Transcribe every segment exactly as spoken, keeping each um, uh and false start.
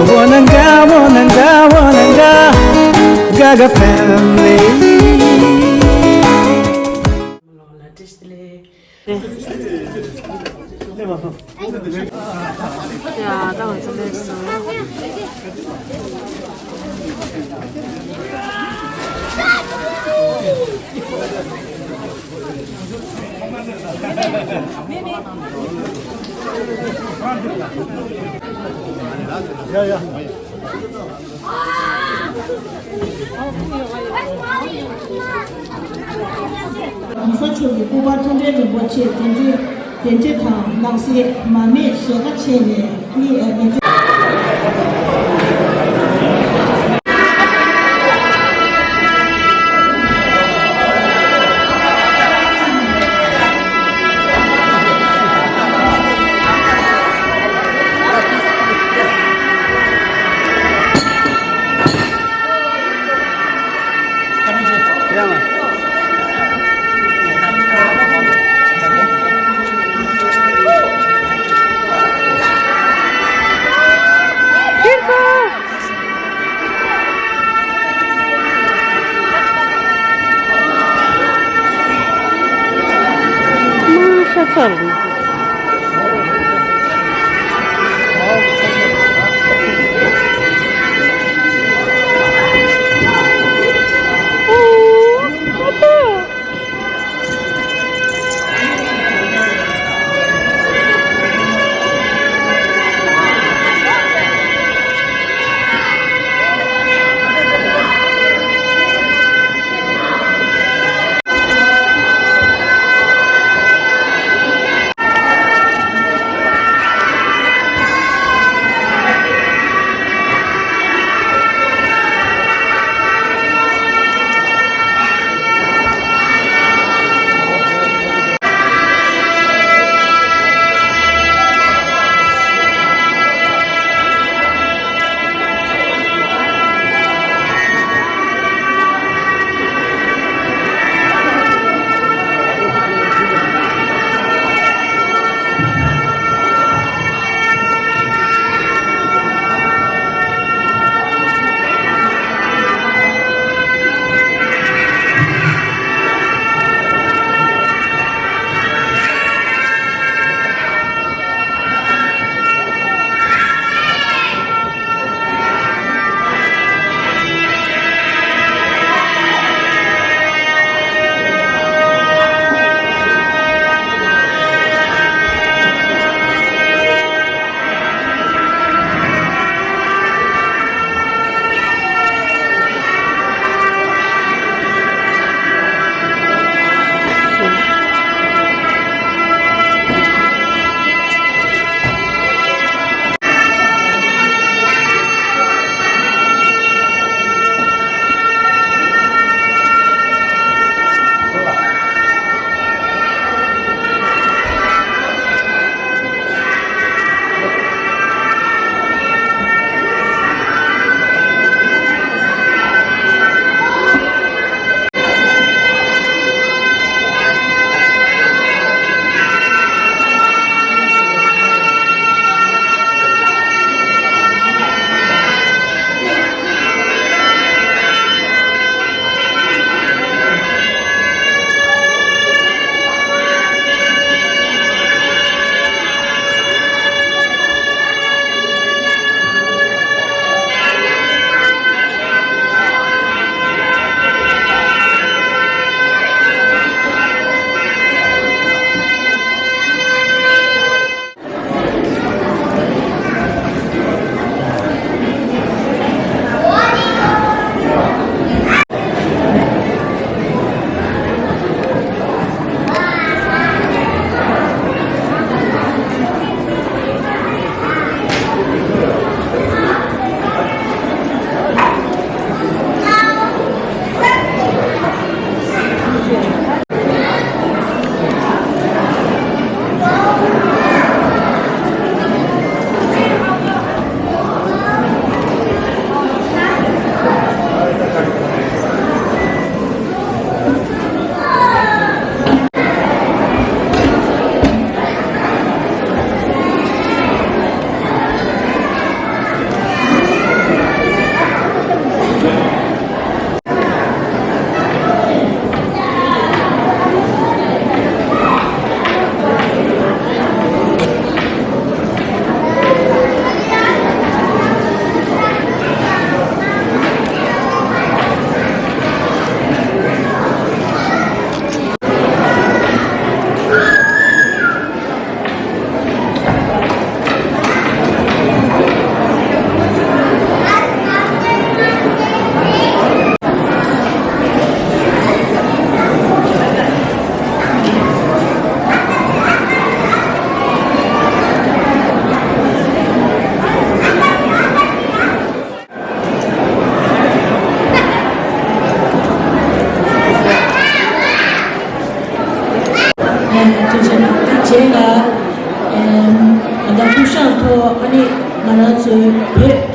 Wananga, wananga, wananga, Gaga family. གོང་ས་མཆོག་གི་སྐུ་པར་མཐོང་གྲོལ་རིན་པོ་ཆེ་དེ་འདྲའི་དེ་འདྲ་དང་ནང་སྲིད་མ་མེད་ཞལ་ཁ་ཕྱེ་ནས་ནི་ཨ་ནི།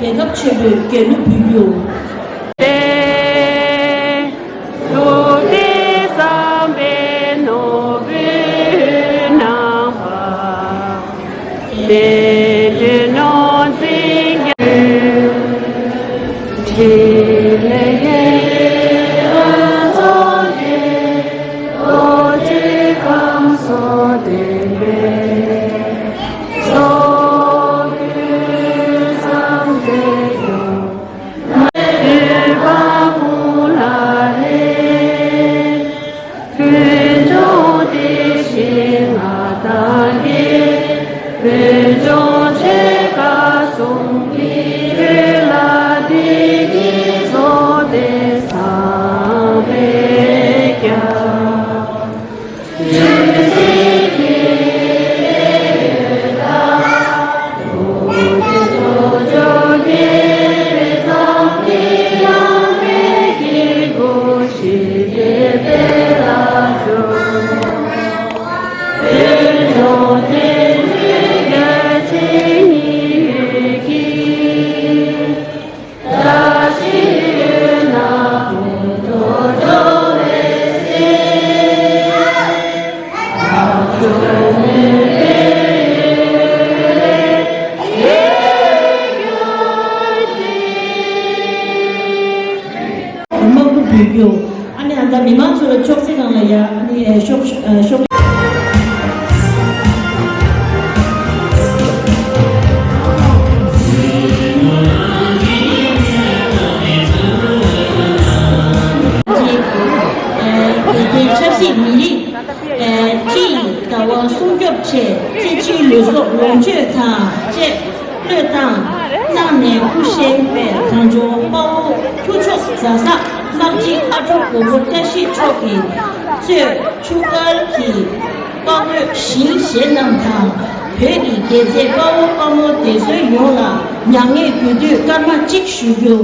རྒྱལ་ཁབ་ཆེན་པོའི་རྒྱལ་གླུ་འབུལ་རྒྱུ། ཏེ། ལུགས་ཏེ་བསམ་པའི་ནོར་བུའི་སྣང་བ། ཏེ་ལུས་ནོར་འཛིན་རྒྱལ། ཕྲིན་ལས་རྫོགས་ཏེ། རྡོ་རྗེ་ཁམས་གསུམ་བསྟན་པའི། དམག་འཁྲུག་བོད་སྐྱོད། ཨ་ནི་ཨ་ད་མི་མང་ཚོ་ལ་ཅོག་ཙེ་སྒང་ལ་ཡ། ཨ་ནི་ཤོག་ཤོག་ཆབ་སྲིད་མི་རིགས། སྤྱི་ཡི་བདེ་བ་སྲུང་སྐྱོབ་ཆེད་རྩེ་གཅིག་ལུས་སྲོག་ལོངས་སྤྱོད་དང་བཅས་བློས་བཏང་གནང་ནས། སྐུ་གཤེགས་པའི་གངས་ལྗོངས་དཔའ་བོ་ཁྱུ་མཆོག་གཟའ་སྐར་མ་གཅིག་ཨ་གྲོ་གོ་བོ་བཀྲ་ཤིས་མཆོག་གིས་གཙོས་ཆུ་བཀལ་གྱི་དཔའ་བོའི་ཞིང་གཞན་རྣམས་དང་། བོད་ཀྱི་རྒྱལ་གཅེས་དཔའ་བོ་དཔའ་མོ་སྡེ་གསུམ་ཡོངས་ལ་མྱ་ངན་གུས་འདུད་སྐར་མ་གཅིག་ཞུ་རྒྱུ།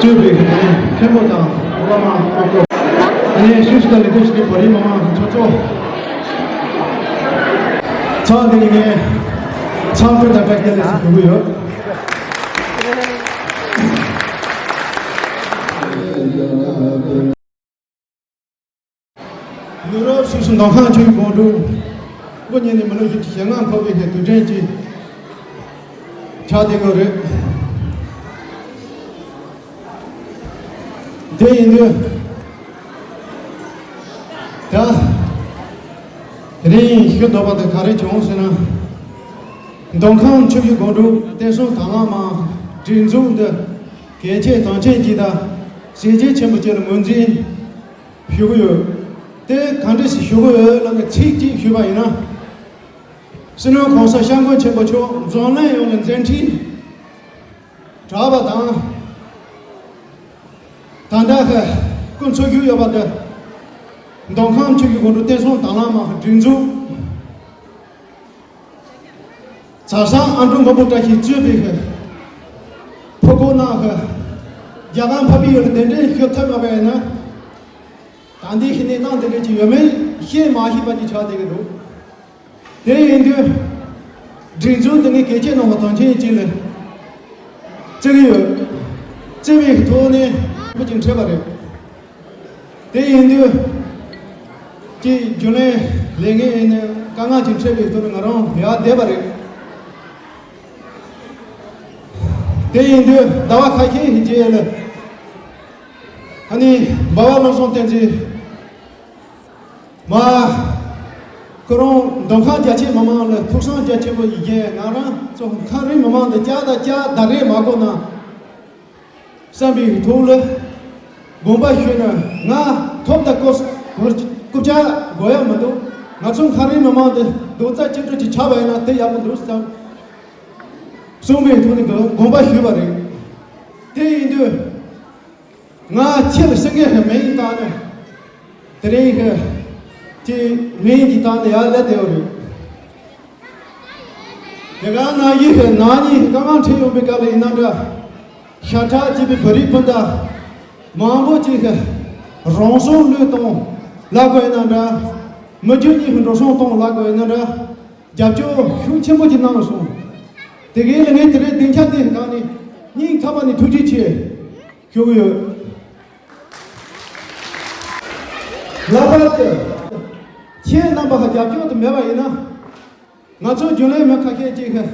གཙོས་པའི་མཁན་པོ་དང་བླ་མ་སྐོར་སྐོར། ཨ་ནི་ཤུལ་ཤུལ་དུ་ལས་དོན་ཞུ་མཁན་བོད་རིགས་མི་མང་ཚོགས་གཙོ། ཚང་འདི་ནི་ངས་ཚང་བོད་དང་བཀྲ་ཤིས་བདེ་ལེགས་ཞུ་གི་ཡོད། ནུབ་རོགས་སུ་སུ་མདོ་ཁམས་ཆུ་བཞི་སྒང་དྲུག་ལོ་ཉིས་ནས་མི་ལོ་བཞི་བཅུ་ཞེ་ལྔ་འཁོར་བའི་དུས་དྲན་གྱི་ཆ་དེ་ག་རེད། དེ་ཡིན་དུས་ད་དེ་རིང་ཞུ་འདོད་པ་དེ་ག་རེ་བྱུང་ཟེར་ན། མདོ་ཁམས་ཆུ་བཞི་སྒང་དྲུག་བསྟན་སྲུང་དང་བླངས་དམག་སྒྲིག་འཛུགས་འདི་གལ་ཆེ་དོན་ཆེན་གྱི་དང་གཟི་བརྗིད་ཆེན་པོ་བཅས་ལ་ངོས་འཛིན་ཞུ་གི་ཡོད། དེ་ག་འདྲ་ཞིག་ཞུ་གི་ཡོད་ལབ་ན། ཚིག་གཅིག་ཞུས་པ་ཡིན་ན། སྤྱི་ནོར་གོང་ས་སྐྱབས་མགོན་ཆེན་པོ་མཆོག་འཛམ་གླིང་ཡོངས་ལ་མཛད་འཕྲིན་བསྒྲགས་པ་དང་། ད་ལྟ་གི་སྐུ་འཚོ་བཞུགས་ཡོད་པ་དེ་མདོ་ཁམས་ཆུ་བཞི་སྒང་དྲུག་བསྟན་སྲུང་དང་བླངས་དམག་སྒྲིག་འཛུགས། གཟའ་སྐར་ཨ་འབྲུག་མགོན་པོ་བཀྲ་ཤིས་གཙོས་པའི་ཕུ་གུ་ནང་གི་རྒྱལ་ཁམས་ཕ་བི་ཡུལ་ལ་གདན་འདྲེན་ཞུ་ཐུབ་མ་པས་ན། ད་ལྟའི་ཤི་ནས་ཏང་དེ་འདྲ་ཅིག་ཡོད་མེད་ཤེས་མ་ཤེས་པ་ཅིག་ཆགས་བསྡད་ཀྱི་འདུག་དེ་ཡིན་དུས་སྒྲིག་འཛུགས་འདི་ངས་གལ་ཆེ་གནང་བ་དོན་ཆེན་ཅིག་ལ་བརྩི་གི་ཡོད། བརྩི་བའི་ཐོག་ནས་བུ་ཅིག་འཕྲད་པ་རེད། དེ་ཡིན་དུས་ཀྱི་རྒྱུན་ལས་ལས་འགན་ཡིན་ནས་དཀའ་ངལ་ཅིག་འཕྲད་པའི་ཐོག་ནས་ང་རང་ཡར་བསྡད་པ་རེད། དེ་ཡིན་དུས་ཟླ་བ་ཁ་ཤས་ཤིག་རྗེས་ལ་ཨ་ནི་འབའ་བ་བློ་བཟང་བསྟན་འཛིན་མ་ཁོ་རང་མདོ་ཁམས་རྒྱ་ཆེ་མི་མང་ལ་ཐུགས་བསམ་རྒྱ་ཆེན་པོ་ཡིན་མཁན། ང་རང་ཚོ་ཁམས་རིགས་མི་མང་དེ་ལྕགས་དང་ལྕགས་ཟླ་རེས་མ་དགོས་ན། བསམ་པའི་ཐོག་ལ་དགོངས་པ་ཞུས་ན། ང་ཐོབ་དང་སྐུ་སྐུ་ལྕགས་དགོས་ཡ་མི་འདུག་ང་ཚོ་ཁམས་རིགས་མི་མང་དེ་རྡོག་རྩ་གཅིག་སྒྲིལ་ཅིག་ཆགས་པ་ཡིན་ན་དེ་ཡག་པོ་འདུག་བསམ། གསུངས་པའི་ཐོག་ནས་དགོངས་པ་ཞུས་པ་རེད། དེ་ཡིན་དུས་ ང་ཁྱེད་ལ་སེང་གེ་མིང་བཏགས་ནས་དེ་རིང་གི་ཀྱི་མིང་གི་སྟེང་ནས་ཡར་སླེབས་བསྡད་ཡོད་རེད། དེ་ག་ནང་བཞིན་ནག་ཉེས་དཀའ་ངལ་འཕྲད་ཡོང་པའི་སྐབས་ལ་ཡིན་ན་འདྲ། ཤ་ཁྲག་གཅིག་པའི་བོད་རིགས་སྤུན་ཟླ་མང་པོ་ཅིག་རང་སྲོག་བློས་གཏོང་ལབ་དགོས་ཡིན་ན་འདྲ། མི་རྒྱུ་གཉིས་ཀྱི་འགྲོ་སོང་གཏོང་ལབ་དགོས་ཡིན་ན་འདྲ། རྒྱབ་སྐྱོར་ཤུགས་ཆེན་པོ་ཅིག་གནང་སོང་། དེ་གའི་ལ་ངས་དེ་རིང་སྡིངས་ཆ་འདི་སྒང་ནས་སྙིང་ཐག་པ་ནས་ཐུགས་རྗེ་ཆེ་ཞུ་གི་ཡོད། ལྷག་པར་དུ་ཁྱེད་རྣམ་པ་ལ་རྒྱབ་སྐྱོར་དུ་མེད་པ་ཡིན་ན། ང་ཚོ་རྒྱུན་ལས་མི་ཁ་ཤས་ཅིག་གིས་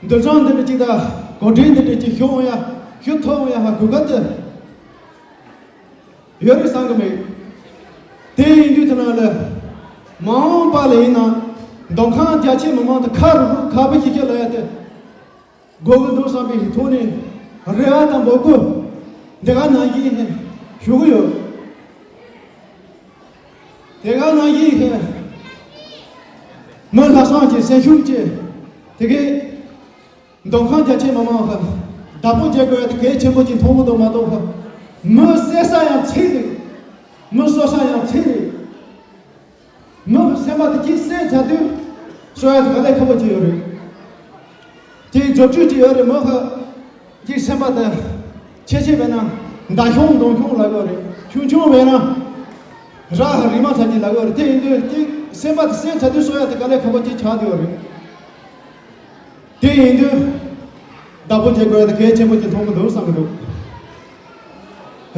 འདུ་ཚོགས་འདི་འདྲ་ཅིག་དང་གོ་སྒྲིག་འདི་འདྲ་ཅིག་ཞུ་འོང་ཡ་ཞུ་ཐུབ་འོང་ཡ་ཧ་གོ་སྐབས་དེ་ཡོད་རེད་བསམ་གི་མེད། དེ་ཡིན་དུས་དེ་ནང་ལ་མ་འོངས་པ་ལ་ཡིན་ན་མདོ་ཁམས་རྒྱ་ཆེ་མི་མང་དུ་ཁ་རུ་རུ་ཁ་བུ་ཤི་ཤི་ལ་ཡ་དེ་དགོས་ཀྱི་འདུག་བསམ་པའི་ཐོག་ནས་རེ་བ་དང་འབོད་སྐུལ་འདི་ག་ནང་བཞིན་ཞུ་གི་ཡོད། དེ་ག་ནང་བཞིན་མི་ལྷག་བསམ་གྱི་སེམས་ཤུགས་ཀྱིས་དེ་གའི་མདོ་ཁམས་རྒྱ་ཆེ་མི་མང་ལ་བདག་པོ་བྱེད་དགོས་ཡ་དེ་གལ་ཆེན་པོ་ཅིག་མཐོང་གི་འདུག་མ་གཏོགས་མི་བསད་ས་ཡང་ཚིག་རེད། མི་གསོད་ས་ཡང་ཚིག་རེད། མི་སེམས་པ་དེ་གཅིག་གསལ་བྱ་དུས་གསོ་ཡ་དེ་ག་ལས་ཁག་པོ་ཅིག་ཡོད་རེད། དེ་རྫོབ་ཆོས་ཅིག་ཡོད་རེད། མི་ཁ་གཅིག་སེམས་པ་དེ་ཆེ་ཆེ་བས་ན་མདའ་ཤོང་མདུང་ཤོང་ལབ་ཡོད་རེད། ཆུང་ཆུང་བས་ན་ར་རི་མ་ཚ་གཅིག་ལབ་ཡོད་རེད། དེ་ཡིན་དུས་གཅིག་སེམས་པ་དེ་གསལ་བྱ་དུས་གསོ་ཡ་དེ་ག་ལས་ཁག་པོ་ཅིག་ཆགས་བསྡད་ཡོད་རེད། དེ་ཡིན་དུས་བདག་པོ་བྱེད་དགོས་ཡ་དེ་གལ་ཆེན་པོ་ཅིག་མཐོང་གི་འདུག་བསམ་གི་འདུག་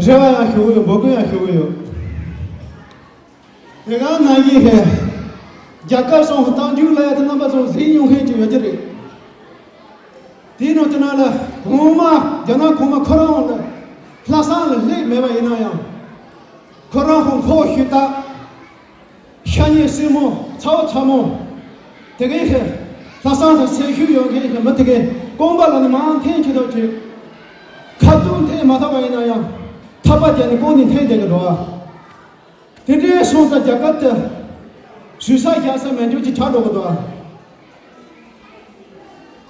རེ་བ་ཡང་ཞུ་གི་ཡོད། འབོད་སྐུལ་ཡང་ཞུ་གི་ཡོད། དེ་ག་ནང་བཞིན་རྒྱལ་ཁབ་སོང་གི་རྟགས་འཇུག་ལ་ཡ་དེ་རྣམ་པ་ཚོ་གཟིགས་མྱོང་མཁན་ཅིག་ཡོད་ཀྱི་རེད། དེའི་ནང་དེ་ནང་ལ་གོང་མ་རྒྱ་ནག་གོང་མ་ཁོ་རང་ལ་ལྷ་ས་ལ་སླེབས་མེད་པ་ཡིན་ན་ཡང་ཁོ་རང་ཧོང་ཁོག་ཤུལ་ད་ཤ་ཉེ་སྲིན་མོ་ཚ་བོ་ཚ་མོ་དེ་གའི་ལྷ་ས་དང་སེམས་ཤུགས་ཡོད་མཁན་མི་དེ་གའི་རྐང་པ་ལ་ནི་མང་འཐེན་ཆེ་ཐག་ཆོད། ཁ་ཐུག་འཐེན་མ་ཐུབ་པ་ཡིན་ན་ཡང་ཐག་པ་བརྒྱབ་ནས་ལྐོག་ནས་འཐེན་བསྡད་ཀྱི་འདུག་ཨ། དེ་འདྲའི་སོང་ཙང་རྒྱལ་ཁབ་དེ་ཟུར་ས་རྒྱག་ས་མེད་འགྱུར་གྱི་ཆགས་འགྲོ་གི་འདུག་ཨ།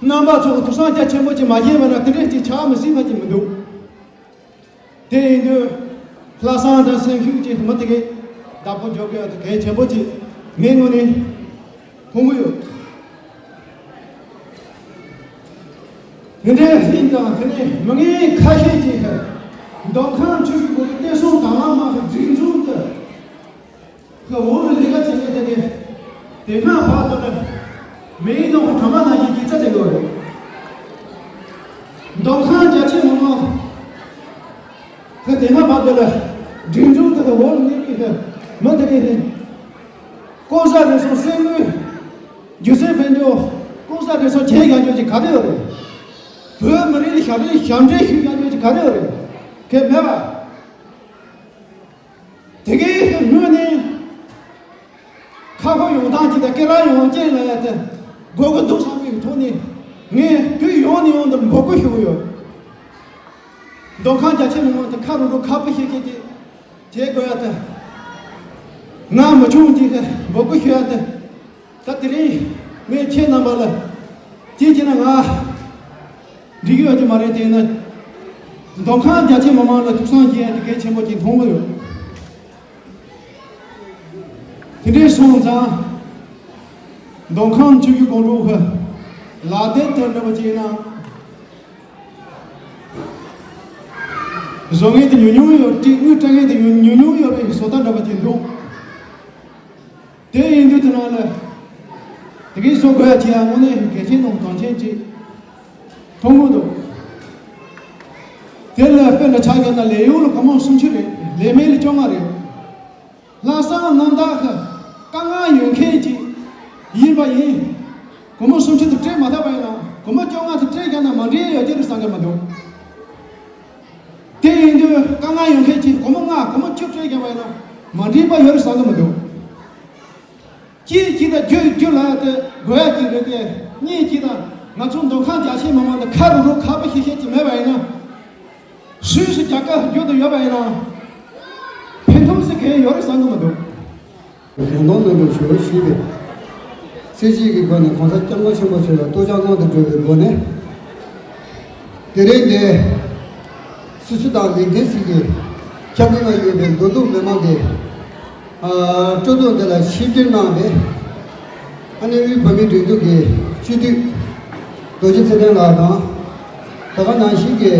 རྣམ་པ་ཚོ་གི་ཐུགས་བསམ་རྒྱ་ཆེན་པོ་ཅིག་མ་བཞེས་པ་ན་དེ་འདྲའི་ཅིག་ཆགས་མི་སྲིད་པ་ཅིག་མི་འདུག་དེ་ཡིན་དུས་ལྷག་བསམ་དང་སེམས་ཤུགས་ཀྱིས་མི་དེ་གའི་བདག་པོ་འཇོག་དགོས་ཡ་དེ་གལ་ཆེན་པོ་ཅིག་ངའི་ངོས་ནས་མཐོང་གི་ཡོད། དེ་འདྲའི་ཧིན་དང་དེ་ནས་མི་ངན་ཁ་ཤས་ཀྱིས་མདོ་ཁམས་ཆུ་བཞི་སྒང་གི་བསྟན་སྲུང་དང་བླངས་དམག་གི་སྒྲིག་འཛུགས་དེ་གི་འོག་ལ་ལས་ཀ་བྱེད་མཁན་དེ་གའི་དེ་སྔ་བར་དུ་ནི་མིའི་ནང་གྲངས་མ་ནང་བཞིན་གྱི་རྩ་དེ་དགོས་རེད། མདོ་ཁམས་རྒྱ་ཆེ་མི་མང་གི་དེ་སྔ་བར་དུ་ལ་སྒྲིག་འཛུགས་དེ་གའི་འོག་ལ་གནས་པའི་མི་དེ་གའི་ཧིན། ལྐོག་ཟ་རུལ་སུངས་བསད་རྨས། སྒྱུ་རྩལ་དཔལ་འབྱོར། ལྐོག་ཟ་རུལ་སུངས་བྱས་ཡག་རྒྱུ་ཅིག་ག་རེ་ཡོད་རེད། བོད་མི་རིགས་ལ་ཞབས་འདྲེན་ཞབས་འདྲེན་ཞུས་ཡག་རྒྱུ་ཅིག་ག་རེ་ཡོད་རེད། གལ་མེད་པ། དེ་གའི་སྔོན་ནས་ཁ་ཁོ་ཡོང་སྟངས་ཅིག་དང་སྐད་གྲགས་ཡོང་རྐྱེན་ལ་ཡ་དེ་དགོས་ཀྱི་འདུག་བསམ་པའི་ཐོག་ནས་ངས་དུས་ཡོང་ནས་ཡོང་དུ་འབོད་སྐུལ་ཞུ་གི་ཡོད། མདོ་ཁམས་རྒྱ་ཆེ་མི་མང་དེ་ཁ་རུ་རུ་ཁ་བུ་ཤེས་ཤེས་ཀྱིས་བྱེད་དགོས་ཡ་དེ། ང་མི་ཆུང་གཅིག་གིས་འབོད་སྐུལ་ཞུ་ཡ་དེ། ད་དེ་རིང་ངས་ཁྱེད་རྣམ་པ་ལ་ཅིག་བྱས་ན་ང་འགྲིག་གི་ཡོད་ཀྱི་མ་རེད། དེ་ཡིན་ན་མདོ་ཁམས་རྒྱ་ཆེ་མི་མང་ལ་ཐུགས་བསམ་བཞེས་ཡ་དེ་གལ་ཆེན་པོ་ཅིག་མཐོང་གི་ཡོད། དེ་འདྲའི་སོང་ཙང་མདོ་ཁམས་ཆུ་བཞི་སྒང་དྲུག་གི་ལག་དེབ་དེ་འདྲ་བ་ཅིག་ཡིན་ན། བཟོ་མཁན་དེ་ཉུང་ཉུང་ཡོད། དངུལ་སྤྲད་མཁན་དེ་ཉུང་ཉུང་ཡོད་པའི་བཟོ་ལྟ་འདྲ་པོ་ཅིག་འདུག་དེ་ཡིན་དུས་དེ་ནང་ལ་དེ་གའི་བཟོ་དགོས་ཡ་ཅིག་ཡང་དངོས་གནས་གལ་ཆེན་དང་དོན་ཆེན་ཅིག་མཐོང་གི་འདུག་དེ་ལ་དཔེར་ན་ཆ་བཞག་ན་ལས་གཡོག་ལ་སྒོར་མོ་སུམ་ཅུ་རེད། ལས་མེད་ལ་བཅོ་ལྔ་རེད། ལྷག་བསམ་རྣམ་དག་གི་དཀའ་ངལ་ཡོད་མཁན་ཅིག་ཡིན་པ་ཡིན། སྒོར་མོ་སུམ་ཅུ་དེ་སྤྲད་མ་ཐུབ་པ་ཡིན་ན་སྒོར་མོ་བཅོ་ལྔ་དེ་སྤྲད་བཞག་ན་མ་འགྲིག་ཡོད་ཀྱི་རེད་བསམ་གི་མི་འདུག་དེ་ཡིན་དུས་དཀའ་ངལ་ཡོད་མཁན་ཅིག་སྒོར་མོ་ལྔ་སྒོར་མོ་བཅུ་སྤྲད་བཞག་པ་ཡིན་ན་མ་འགྲིག་པ་ཡོད་རེད་བསམ་གི་མི་འདུག་གཅིག་གཅིག་དང་རྒྱུ་རྒྱུ་ལ་དེ་དགོས་ཡ་གཅིག་རེད་དེ། གཉིས་གཅིག་དང་ང་ཚོ་མདོ་ཁམས་རྒྱ་ཆེ་མི་མང་དེ་ཁ་རུ་རུ་ཁ་བུ་ཤེས་ཤེས་ཅིག་མེད་པ་ཡིན་ན། སུས་སུ་རྒྱལ་ཁ་རྒྱུ་དུ་ཡོད་པ་ཡིན་ན། ཕན་ཐོགས་སུ་གལ་ཡོད་རེད་བསམ་གི་མི་འདུག་གཞུང་དོན་ནང་དུ་ཞུ་ཞེས་པའི་ཚེ་གཅིག་གི་སྒོ་ནས་གོང་ས་སྐྱབས་མགོན་ཆེན་པོ་མཆོག་ལ་གཏུག་བྱ་སྔོན་དུ་འགྲོ་བའི་སྒོ་ནས། དེ་རིང་འདི་ སུད་སི་དང་ལིང་ཏེན་སི་གི་ཁྱབ་ཁོངས་ན་ཡོད་པའི་མདོ་སྟོད་མི་མང་གི་ཨ་སྤྲོ་ཚོགས་འདི་ལ་ཆིབས་བསྒྱུར་གནང་བའི་ཨ་ནེ་དབུས་བོད་མིའི་སྒྲིག་འཛུགས་ཀྱི་སྤྱི་འཐུས་རྡོ་རྗེ་ཚེ་བརྟན་ལགས་དང་། ད་ག་ནང་བཞིན་གྱི་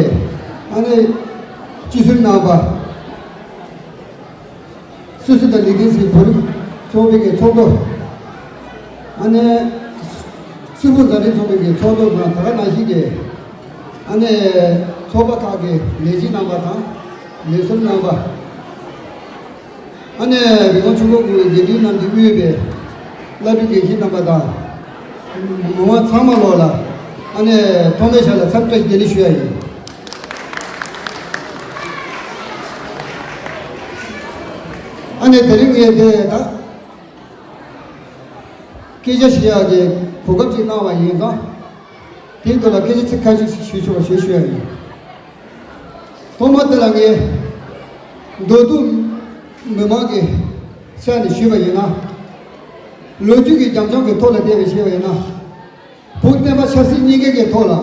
ཨ་ནེ་སྤྱི་ཟུར་རྣམ་པ། སུད་སི་དང་ལིང་ཏེན་སི་བོད་རིགས་ཚོགས་པའི་གི་ཚོགས་གཙོ། ཨ་ནེ་སུད་བོད་མཛའ་འབྲེལ་ཚོགས་པའི་གི་ཚོགས་གཙོ་དང་ད་ག་ནང་བཞིན་གྱི་ཨ་ནེ་ཚོགས་པ་ཁག་གི་ལས་བྱེད་རྣམ་པ་དང་ལས་ཟུར་རྣམ་པ། ཨ་ནེ་རི་ཀོན་ཆུ་འགོ་དགོན་པའི་དགེ་འདུན་རྣམས་ཀྱིས་དབུས་པའི་བླ་སྤྲུལ་དགེ་བཤེས་རྣམ་པ་དང་། མི་མང་ཚང་མ་ལོག་ལ་ཨ་ནེ་ཐོག་མའི་ཞག་ལ་འཚམས་བཀྲ་ཤིས་བདེ་ལེགས་ཞུ་ཡ་ཡིན། ཨ་ནེ་དེ་རིང་ངས་དེ་ད་སྐད་ཆ་བཤད་ཡག་གི་གོ་སྐབས་ཅིག་གནང་བ་ཡིན་ཙང་། དེའི་ཐོག་ལ་སྐད་ཆ་ཚིག་ཁ་ཤས་ཤིག་ཞུ་ཆོག་པ་ཞུ་ཞུ་ཡ་ཡིན། ཐོག་མ་དེ་ལ་ངས་མདོ་སྟོད་མི་མང་གི་ཆ་ནས་ཞུས་པ་ཡིན་ན། ལོ་རྒྱུས་ཀྱི་རྒྱབ་ལྗོངས་ཀྱི་ཐོག་ལ་བལྟས་པ་བྱས་པ་ཡིན་ན། བོད་བསྟན་པ་ཆབ་སྲིད་གཉིས་ཀའི་གི་ཐོག་ལ་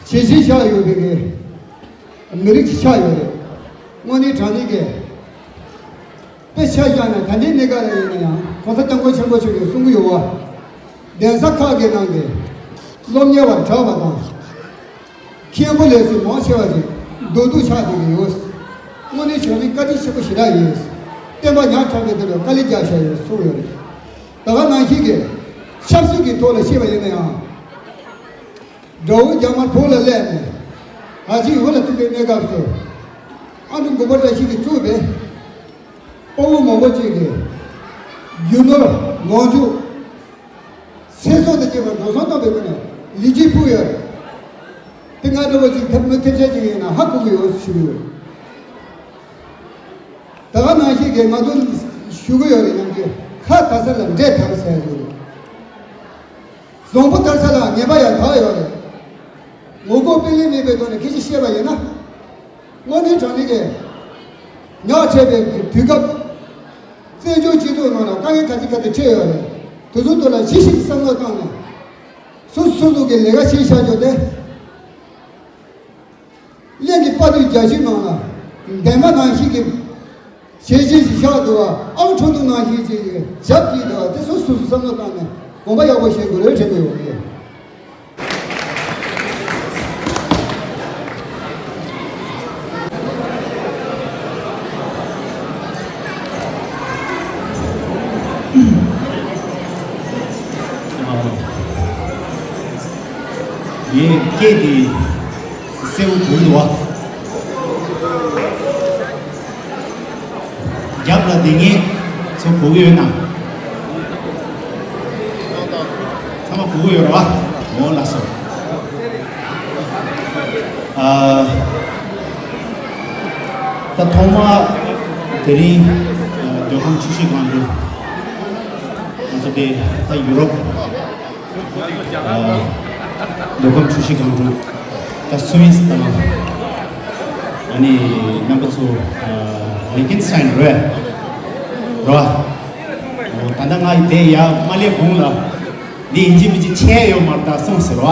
བྱས་རྗེས་བཞག་ཡོད་པའི་གི་མི་རིགས་ཅིག་ཆགས་ཡོད་རེད། དངོས་གནས་དྲང་གནས་ཀྱི་དཔེ་ཆ་བཞག་ན་ད་ལྟའི་གནས་སྐབས་ལ་ཡིན་ན་ཡང་གོང་ས་སྐྱབས་མགོན་ཆེན་པོ་མཆོག་གིས་གསུང་གི་ཡོད་པ། གདན་ས་ཁག་གི་ནང་གི་སློབ་གཉེར་བ་གྲགས་པ་དང་། མཁན་པོ་ལས་སུ་མང་ཆེ་བ་ཞིག་མདོ་སྟོད་ཆགས་བསྡད་ཀྱི་ཡོད། དངོས་གནས་བྱས་ན་བཀའ་དྲིན་ཆེན་པོ་ཞེ་དྲག་ཡིན། བསྟན་པ་ཉག་ཕྲ་བའི་དེ་ལ་དཀའ་ལས་རྒྱག་བཞག་ཡོད་གསུངས་ཡོད་རེད། ད་ག་ནང་བཞིན་གྱི་ཆབ་སྲིད་ཀྱི་ཐོག་ལ་བཤད་པ་ཡིན་ན་ཡང་། དགྲ་བོ་རྒྱ་དམར་བོད་ལ་སླེབས་ནས་ཨ་ཅེ་བོད་ལ་ཐུག་པའི་གནས་སྐབས་སུ། ཨ་འབྲུག་མགོན་པོ་བཀྲ་ཤིས་ཀྱིས་གཙོས་པའི་དཔའ་བོ་མང་པོ་ཅིག་གིས་རྒྱུ་ནོར་ལོངས་སྤྱོད། ཚེ་སྲོག་དང་བཅས་པ་འགྲོ་སོང་གཏོང་བའི་སྒོ་ནས་ལས་བྱེད་ཕུལ་ཡོད་རེད། དེ་ང་འདྲ་བོ་ཅིག་ཐབས་མི་ཐེབས་ཆག་ཅིག་ཡིན་ན་ཧ་གོ་གི་ཡོད་ཞུ་གི་ཡོད། ད་ག་ནང་བཞིན་གྱི་ང་ཚོ་ཞུ་གི་ཡོད་རེད། ནམ་རྒྱུན་ཁ་དར་ས་ལ་འབྲས་དར་ཟེར་གྱི་རེད། བཟང་པོ་དར་ས་ལ་ངན་པ་ཡང་དར་ཡོད་རེད། ངོ་ལྐོག་དཔེ་ལེན་མེད་པའི་ཐོག་ནས་སྐད་ཆ་བཤད་པ་ཡིན་ན། དངོས་གནས་དྲང་གནས་ཀྱི་ཉག་ཕྲ་བའི་དུས་སྐབས། བཙན་བྱོལ་སྤྱི་ཚོགས་ནང་ལ་དཀའ་ངལ་ག་ཚོད་ག་ཚོད་འཕྲད་ཡོད་རེད། དེ་ཚོའི་ཐོག་ལ་ཞིབ་ཞིབ་བསམ་བློ་བཏང་ནས། སོ་སོ་སོ་གི་ལས་ཀ་བྱེད་བཞག་རྒྱུ་དེ། གླིང་གི་དཔའ་བརྟུལ་རྒྱ་ཤོད་ནང་ལ་འདན་མ་ནང་བཞིན་གྱི་བྱས་རྗེས་ཤིག་བཞག་འདུག་བ། ཨང་འཕྲོ་འདུག་ནང་བཞིན་གྱི་ཞབས་ཀྱིས་འདུག་བ། དེ་སོ་སོ་སོ་བསམ་བློ་བཏང་ནས་དགོངས་པ་ཡག་པོ་བཞེས་དགོས་རེད་དྲན་གྱི་ཡོད་རེད། ངའི་སྐད་དེ་གསལ་པོ་གོ་གི་འདུག་བ། རྒྱབ་ལ་དེ་ངས་ཚོ་གོ་གི་ཡོད་ན། ཚང་མ་གོ་གི་ཡོད་རེད་བ། འོ་ལགས་སོ། ཨ། ད་ཐོག་མ་དེ་རིང་ཨ་མདོ་ཁམས་ཆུ་བཞི་སྒང་དྲུག་ང་ཚོ་དེ་ད་ཡུ་རོབ། ཨ། མདོ་ཁམས་ཆུ་བཞི་སྒང་དྲུག་ད་སུད་སི་དང་། ཨ་ནི་རྣམ་པ་ཚོ་ཨ་ལི་ཁེན་སི་ཊེན་རེད། རོ། ད་ལྟ་ང་ཡི་དེ་ཡ་མ་ལས་གོང་ལ་འདི་ཡིན་གཅིག་མིན་གཅིག་ཆད་ཡོད་མ་རེད་ད་གསུངས་ཟེར་བ།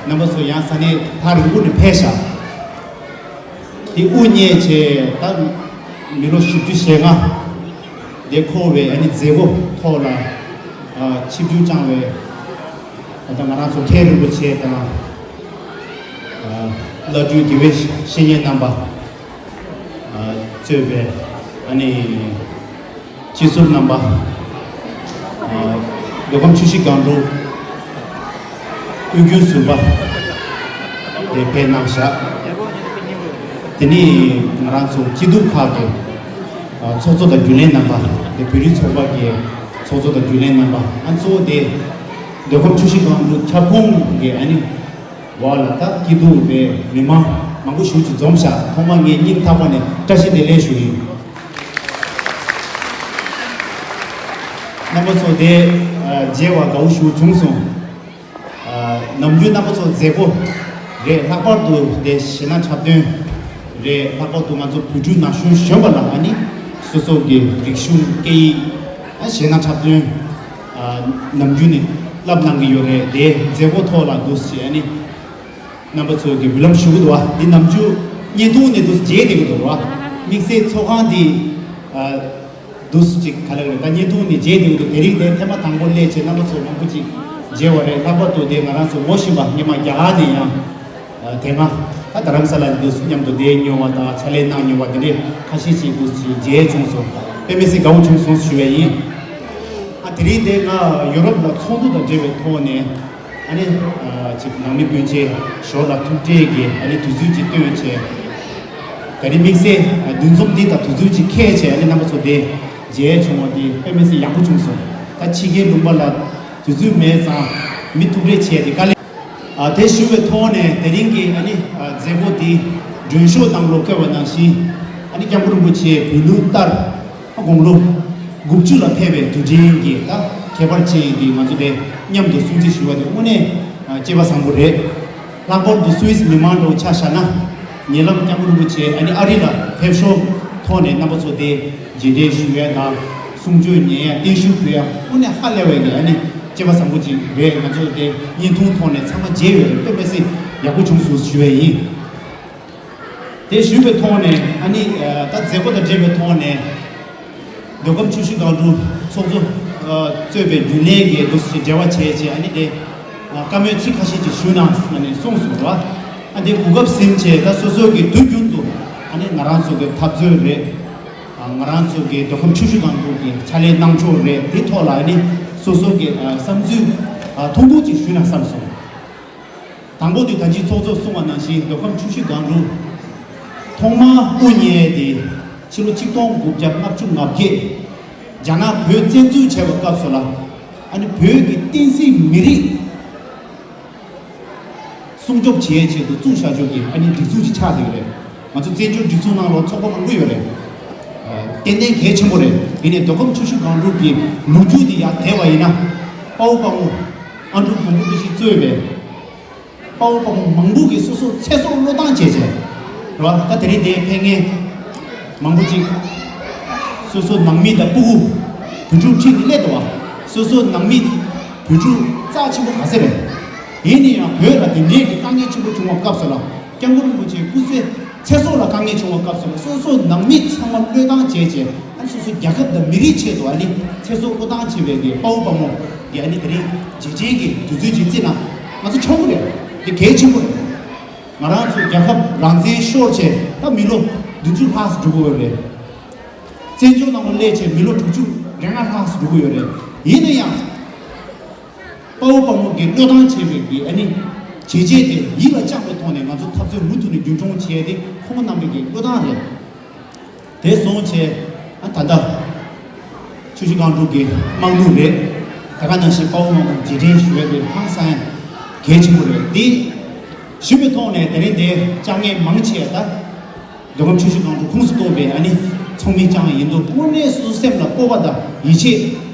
རྣམ་པ་ཚོ་ཡང་ས་གནས་ཐག་རིང་པོ་ནས་ཕེབས་ཤག་དེ་དབུ་བརྙེས་བྱས་ད་མི་ལོ་བཞི་བཅུ་ཞེ་ལྔ་དེ་འཁོར་བའི་ཨ་ནི་མཛད་སྒོ་ཐོག་ལ་ཨ་ཆིབས་བསྒྱུར་བསྐྱངས་བའི་ད་ལྟ་ང་རང་ཚོ་མཁན་རིན་པོ་ཆེ་དང་ཨ་བླ་སྤྲུལ་དགེ་བའི་བཤེས་གཉེན་རྣམ་པ་ཨ་གཙོས་པའི་ཨ་ནི། སྤྱི་ཟུར་རྣམ་པ། ཨ། མདོ་ཁམས་ཆུ་བཞི་སྒང་དྲུག་དབུས་རྒྱུན་ཟུར་པ་དེ་ཕེབས་གནང་བཞག་དེ་ནས་ང་རང་ཚོ་སྐྱིད་སྡུག་ཁག་གི་ཨ་ཚོགས་གཙོ་དང་རྒྱུན་ལས་རྣམ་པ། དེ་བོད་རིགས་ཚོགས་པ་གི་ཚོགས་གཙོ་དང་རྒྱུན་ལས་རྣམ་པ། ཨ་གཙོ་བོ་དེ་མདོ་ཁམས་ཆུ་བཞི་སྒང་དྲུག་ཁྱབ་ཁོངས་ཀྱི་ཨ་ནི། འོག་ལ་ད་སྐྱིད་སྡུག་པའི་མི་མང་མང་པོ་ཞིག་ཅིག་འཛོམས་ཤག་ཐོག་མར་ངས་སྙིང་ཐག་པ་ནས་བཀྲ་ཤིས་བདེ་ལེགས་ཞུ་ཡིན། རྣམ་པ་ཚོ་དེ་མཇལ་བ་དགའ་བོ་ཞིག་བྱུང་སོང་། ནམ་རྒྱུན་རྣམ་པ་ཚོ་མཛད་སྒོ་རེད། ལྷག་པར་དུ་དེ་གཞས་སྣ་འཁྲབ་སྟོན་རེད། ལྷག་པར་དུ་ང་ཚོ་བོད་ཕྲུག་ན་གཞོན་གཞོན་པ་ལ་ཨ་ནི་སོ་སོ་གི་རིག་གཞུང་སྐད་ཡིག་གཞས་སྣ་འཁྲབ་སྟོན། ནམ་རྒྱུན་ནས་བསླབ་གནང་གི་ཡོད་རེད། དེ་མཛད་སྒོ་ཐོག་ལ་འདུག་སེ་ཨ་ནི་ རྣམ་པ་ཚོ་གི་འབུལ་ལམ་ཞུ་གི་འདུག་བ། འདི་ནམ་རྒྱུན་བརྙན་ཐུང་ནས་འདུག་མཇལ་བསྡད་ཀྱི་འདུག་བ། དམིགས་བསལ་ཚོགས་ཁང་འདི་ཨ་འདུག་ཅིག་ག་ལ་རེད། ད་བརྙན་ཐུང་ནས་མཇལ་བསྡད་ཀྱི་འདུག་དེ་རིང་དེ་ཐེངས་མ་དང་པོ་སླེབས་བྱས་རྣམ་པ་ཚོ་མང་པོ་ཅིག་མཇལ་བ་རེད། ལྷག་པར་དུ་དེ་ང་རང་ཚོ་ངོ་ཤེས་པ་སྔོན་མ་རྒྱ་གར་ནས་ཡང་ཨ་དེ་སྔ་ད་རྡ་རམ་ས་ལ་འདུག་མཉམ་དུ་བསྡད་མྱོང་བ་དང་ཕྱག་ལས་གནང་མྱོང་བ་དེ་འདྲའི་ཁ་ཤས་ཅིག་འདུག་ཅིག་མཇལ་བྱུང་སོང་། དཔེ་མི་སྲིད་དགའ་བོ་བྱུང་སོང་ཞུ་བ་ཡིན། ཨ་དེ་རིང་དེ་ང་ཡུ་རོབ་ལ་ཚོགས་འདུ་དང་འབྲེལ་བའི་ཐོག་ནས། ཨ་ནི་ཨ་ཅིག་ནང་མི་སྤུན་མཆེད་ཞོར་ལ་ཐུག་འཕྲད་ཀྱིས་ཨ་ནི་དུས་ཚོད་ཅིག་བཏོན་བྱས། ད་རིང་དམིགས་བསལ་ཨ་འདུ་འཛོམས་འདི་དང་དུས་ཚོད་ཅིག་འཁེལ་བྱས་ཨ་ནི་རྣམ་པ་ཚོ་དེ་མཇལ་བྱུང་བ་འདི་དཔེ་མི་སྲིད་ཡག་པོ་བྱུང་སོང་། ད་ཕྱི་རྒྱལ་ལུང་པ་ལ་དུས་ཚོད་མེད་ཙང་མི་ཐུག་འཕྲད་བྱས་ཏེ་དཀའ་ལས། ཨ་དེ་ཞུ་བའི་ཐོག་ནས་དེ་རིང་གི་ཨ་ནི་ཨ་མཛད་སྒོ་འདི་མགྲོན་ཤོག་ནང་ལོགས་བཀོད་པ་ནང་བཞིན་ཨ་ནི་སྐྱབས་མགོན་རིན་པོ་ཆེ་བོད་ལུགས་ལྟར། དགུང་ལོ་དགུ་བཅུ་ལ་ཕེབས་པའི་དུས་དྲན་གྱི་ད་ཁྱད་པར་ཅན་གྱི་ང་ཚོ་དེ་མཉམ་དུ་སྲུང་བརྩི་ཞུ་བ་དེ་དངོས་གནས་སྐྱེས་པ་བཟང་པོ་རེད། ལྷག་པར་དུ་སུད་སི་མི་མང་འདྲ་བོ་ཆ་བཞག་ན། ཉེ་ལམ་སྐྱབས་མགོན་རིན་པོ་ཆེ་ཨ་ནི་ཨ་རི་ལ་ཕེབས་ཞོར་ཐོག་ནས་རྣམ་པ་ཚོ་དེ་རྗེས་དྲན་ཞུ་ཡ་དང་གསུང་ཆོས་ཉན་ཡ་བརྟན་བཞུགས་ཕུལ་ཡ་དངོས་གནས་ཧ་ལས་པའི་གི་ཨ་ནི་སྐྱེས་པ་བཟང་པོ་ཅིག་རེད། ང་ཚོ་དེ་བརྙན་ཐུང་ཐོག་ནས་ཚང་མ་མཇལ་ཡོད་རེད། དཔེ་མི་སྲིད་ཡག་པོ་བྱུང་སོང་ཞུ་བ་ཡིན། དེ་ཞུས་པའི་ཐོག་ནས་ཨ་ནི་ད་མཛད་སྒོ་དང་འབྲེལ་བའི་ཐོག་ནས་མདོ་ཁམས་ཆུ་བཞི་སྒང་དྲུག་ཚོགས་གཙོ་གཙོས་པའི་རྒྱུན་ལས་ཀྱིས་འདུག་སེ་འབྲེལ་བ་བྱས་རྗེས་ཨ་ནི་དེ་བཀའ་མོལ་ཚིག་ཁ་ཤས་ཅིག་ཞུས་གནང་ཨ་ནི་གསུངས་སོང་ར། ཨ་དེ་གོ་སྐབས་ཟིན་བྱས་ད་སོ་སོ་གི་དུས་རྒྱུན་དུ་ཨ་ནི་ང་རང་ཚོ་གི་འཐབ་རྩོད་རེད། ང་རང་ཚོ་གི་མདོ་ཁམས་ཆུ་བཞི་སྒང་དྲུག་གི་ཕྱག་ལས་གནང་ཕྱོགས་རེད། དེ་ཐོག་ལ་ཨ་ནི་སོ་སོ་གི་བསམ་ཚུལ་ཐུང་ཐུང་ཅིག་ཞུས་ན་བསམ་སོང་། དང་པོ་དེ་ད་ཅི་ཚོགས་གཙོས་གསུངས་པ་ནང་བཞིན་མདོ་ཁམས་ཆུ་བཞི་སྒང་དྲུག་ཐོག་མར་དབུ་བརྙེས་ཏེ་ཕྱི་ལོ་ཆིག་སྟོང་དགུ་བརྒྱ་ལྔ་བཅུ་ང་བརྒྱད་རྒྱ་ནག་བོད་བཙན་འཛུལ་བྱས་པའི་སྐབས་སུ་ལ་ཨ་ནི་བོད་ཀྱི་བསྟན་སྲིད་མི་རིགས་སྲུང་སྐྱོབ་བྱེད་ཆེད་དུ་བཙུགས་བཞག་ཆོག་གི་ཨ་ནི་སྒྲིག་འཛུགས་ཅིག་ཆགས་བསྡད་ཀྱི་རེད། ང་ཚོ་བཙན་བྱོལ་སྒྲིག་འཛུགས་ནང་ལ་ཚོགས་པ་མང་པོ་ཡོད་རེད། ཏན་ཏན་གལ་ཆེན་པོ་རེད། ཡིན་ནའི་མདོ་ཁམས་ཆུ་བཞི་སྒང་དྲུག་གི་ལོ་རྒྱུས་འདི་ཡར་དེད་པ་ཡིན་ན་དཔའ་བོ་དཔའ་མོ་ཨ་འབྲུག་མགོན་པོ་བཀྲ་ཤིས་གཙོས་པའི་དཔའ་བོ་དཔའ་མོ་མང་པོ་གིས་སོ་སོ་ཚེ་སྲོག་བློས་བཏང་བྱས་བྱས། རེད་བ། ད་དེ་རིང་འདིར་ཕེབས་མཁན་མང་པོ་ཅིག་སོ་སོ་ནང་མི་དང་སྤུ་གུ་བོད་ཕྲུག་ཁྲིད་ནས་སླེབས་འདུག་བ། སོ་སོ་ནང་མི་བོད་ཕྲུག་རྩ་ཆེན་པོ་ག་ཚད་རེད། ཡིན་ན་ཡང་བོད་ལ་དེ་འདྲའི་གི་དཀའ་ངལ་ཆེན་པོ་བྱུང་བའི་སྐབས་སུ་ལ་སྐྱབས་མགོན་རིན་པོ་ཆེ་སྐུ་ཚེ་ཚེ་སྲོག་ལ་དཀའ་ངལ་བྱུང་བའི་སྐབས་སུ་ལ་སོ་སོ་ནང་མི་ཚང་མ་བློས་བཏང་བྱས་བྱས་ཨ་ནི་སོ་སོ་རྒྱལ་ཁབ་དང་མི་རིགས་ཆེད་དུ་ཨ་ནི་ཚེ་སྲོག་བློས་བཏང་བྱས་པའི་གི་དཔའ་བོ་དཔའ་མོ་གི་ཨ་ནི་དེ་རིང་རྗེས་དྲན་གྱི་དུས་ཚོད་ཅིག་བརྩིས་ན་ང་ཚོ་ཆོག་གི་རེད། དེ་གལ་ཆེན་པོ་རེད། ང་རང་ཚོ་རྒྱལ་ཁབ་རང་བཙན་ཤོར་བྱས་ད་མི་ལོ་བདུན་ཅུ་ལྷག་ཙམ་འགྲོ་གི་ཡོད་རེད། བཙན་བྱོལ་ནང་ལ་སླེབས་བྱས་མི་ལོ་དྲུག་ཅུ་རེ་ལྔ་ལྷག་ཙམ་འགྲོ་གི་ཡོད་རེད། ཡིན་ན་ཡང་དཔའ་བོ་དཔའ་མོ་གིས་བློས་བཏང་བྱས་པའི་གི་ཨ་ནི་བྱས་རྗེས་དེ་ཡིད་ལ་བཅངས་པའི་ཐོག་ནས་ང་ཚོ་འཐབ་རྩོད་མུ་མཐུད་ནས་རྒྱུན་འཁྱོངས་བྱས་ཏེ་ཁོང་རྣམ་པའི་གི་བློས་བཏང་རེད། དེ་སོང་བྱས་ཨ་ད་ལྟ་ཆུ་བཞི་སྒང་དྲུག་གི་དམག་དཔུང་རེད། ད་ག་ནང་བཞིན་དཔའ་བོ་དམག་དཔུང་རྗེས་དྲན་ཞུ་ཡ་དེ་ཧང་སང་གལ་ཆེན་པོ་རེད། དེ་ཞུ་བའི་ཐོག་ནས་དེ་རིང་དེ་བཅར་མཁན་མང་ཆེ་ད་མདོ་ཁམས་ཆུ་བཞི་སྒང་དྲུག་ཁོངས་སུ་གཏོགས་པའི་ཨ་ནི་ཚོགས་མི་རྐྱང་ཡིན་འདུག་དངོས་གནས་སོ་སོ་སེམས་ལ་སྤོབས་པ་དང་ཡིད་ཆེས་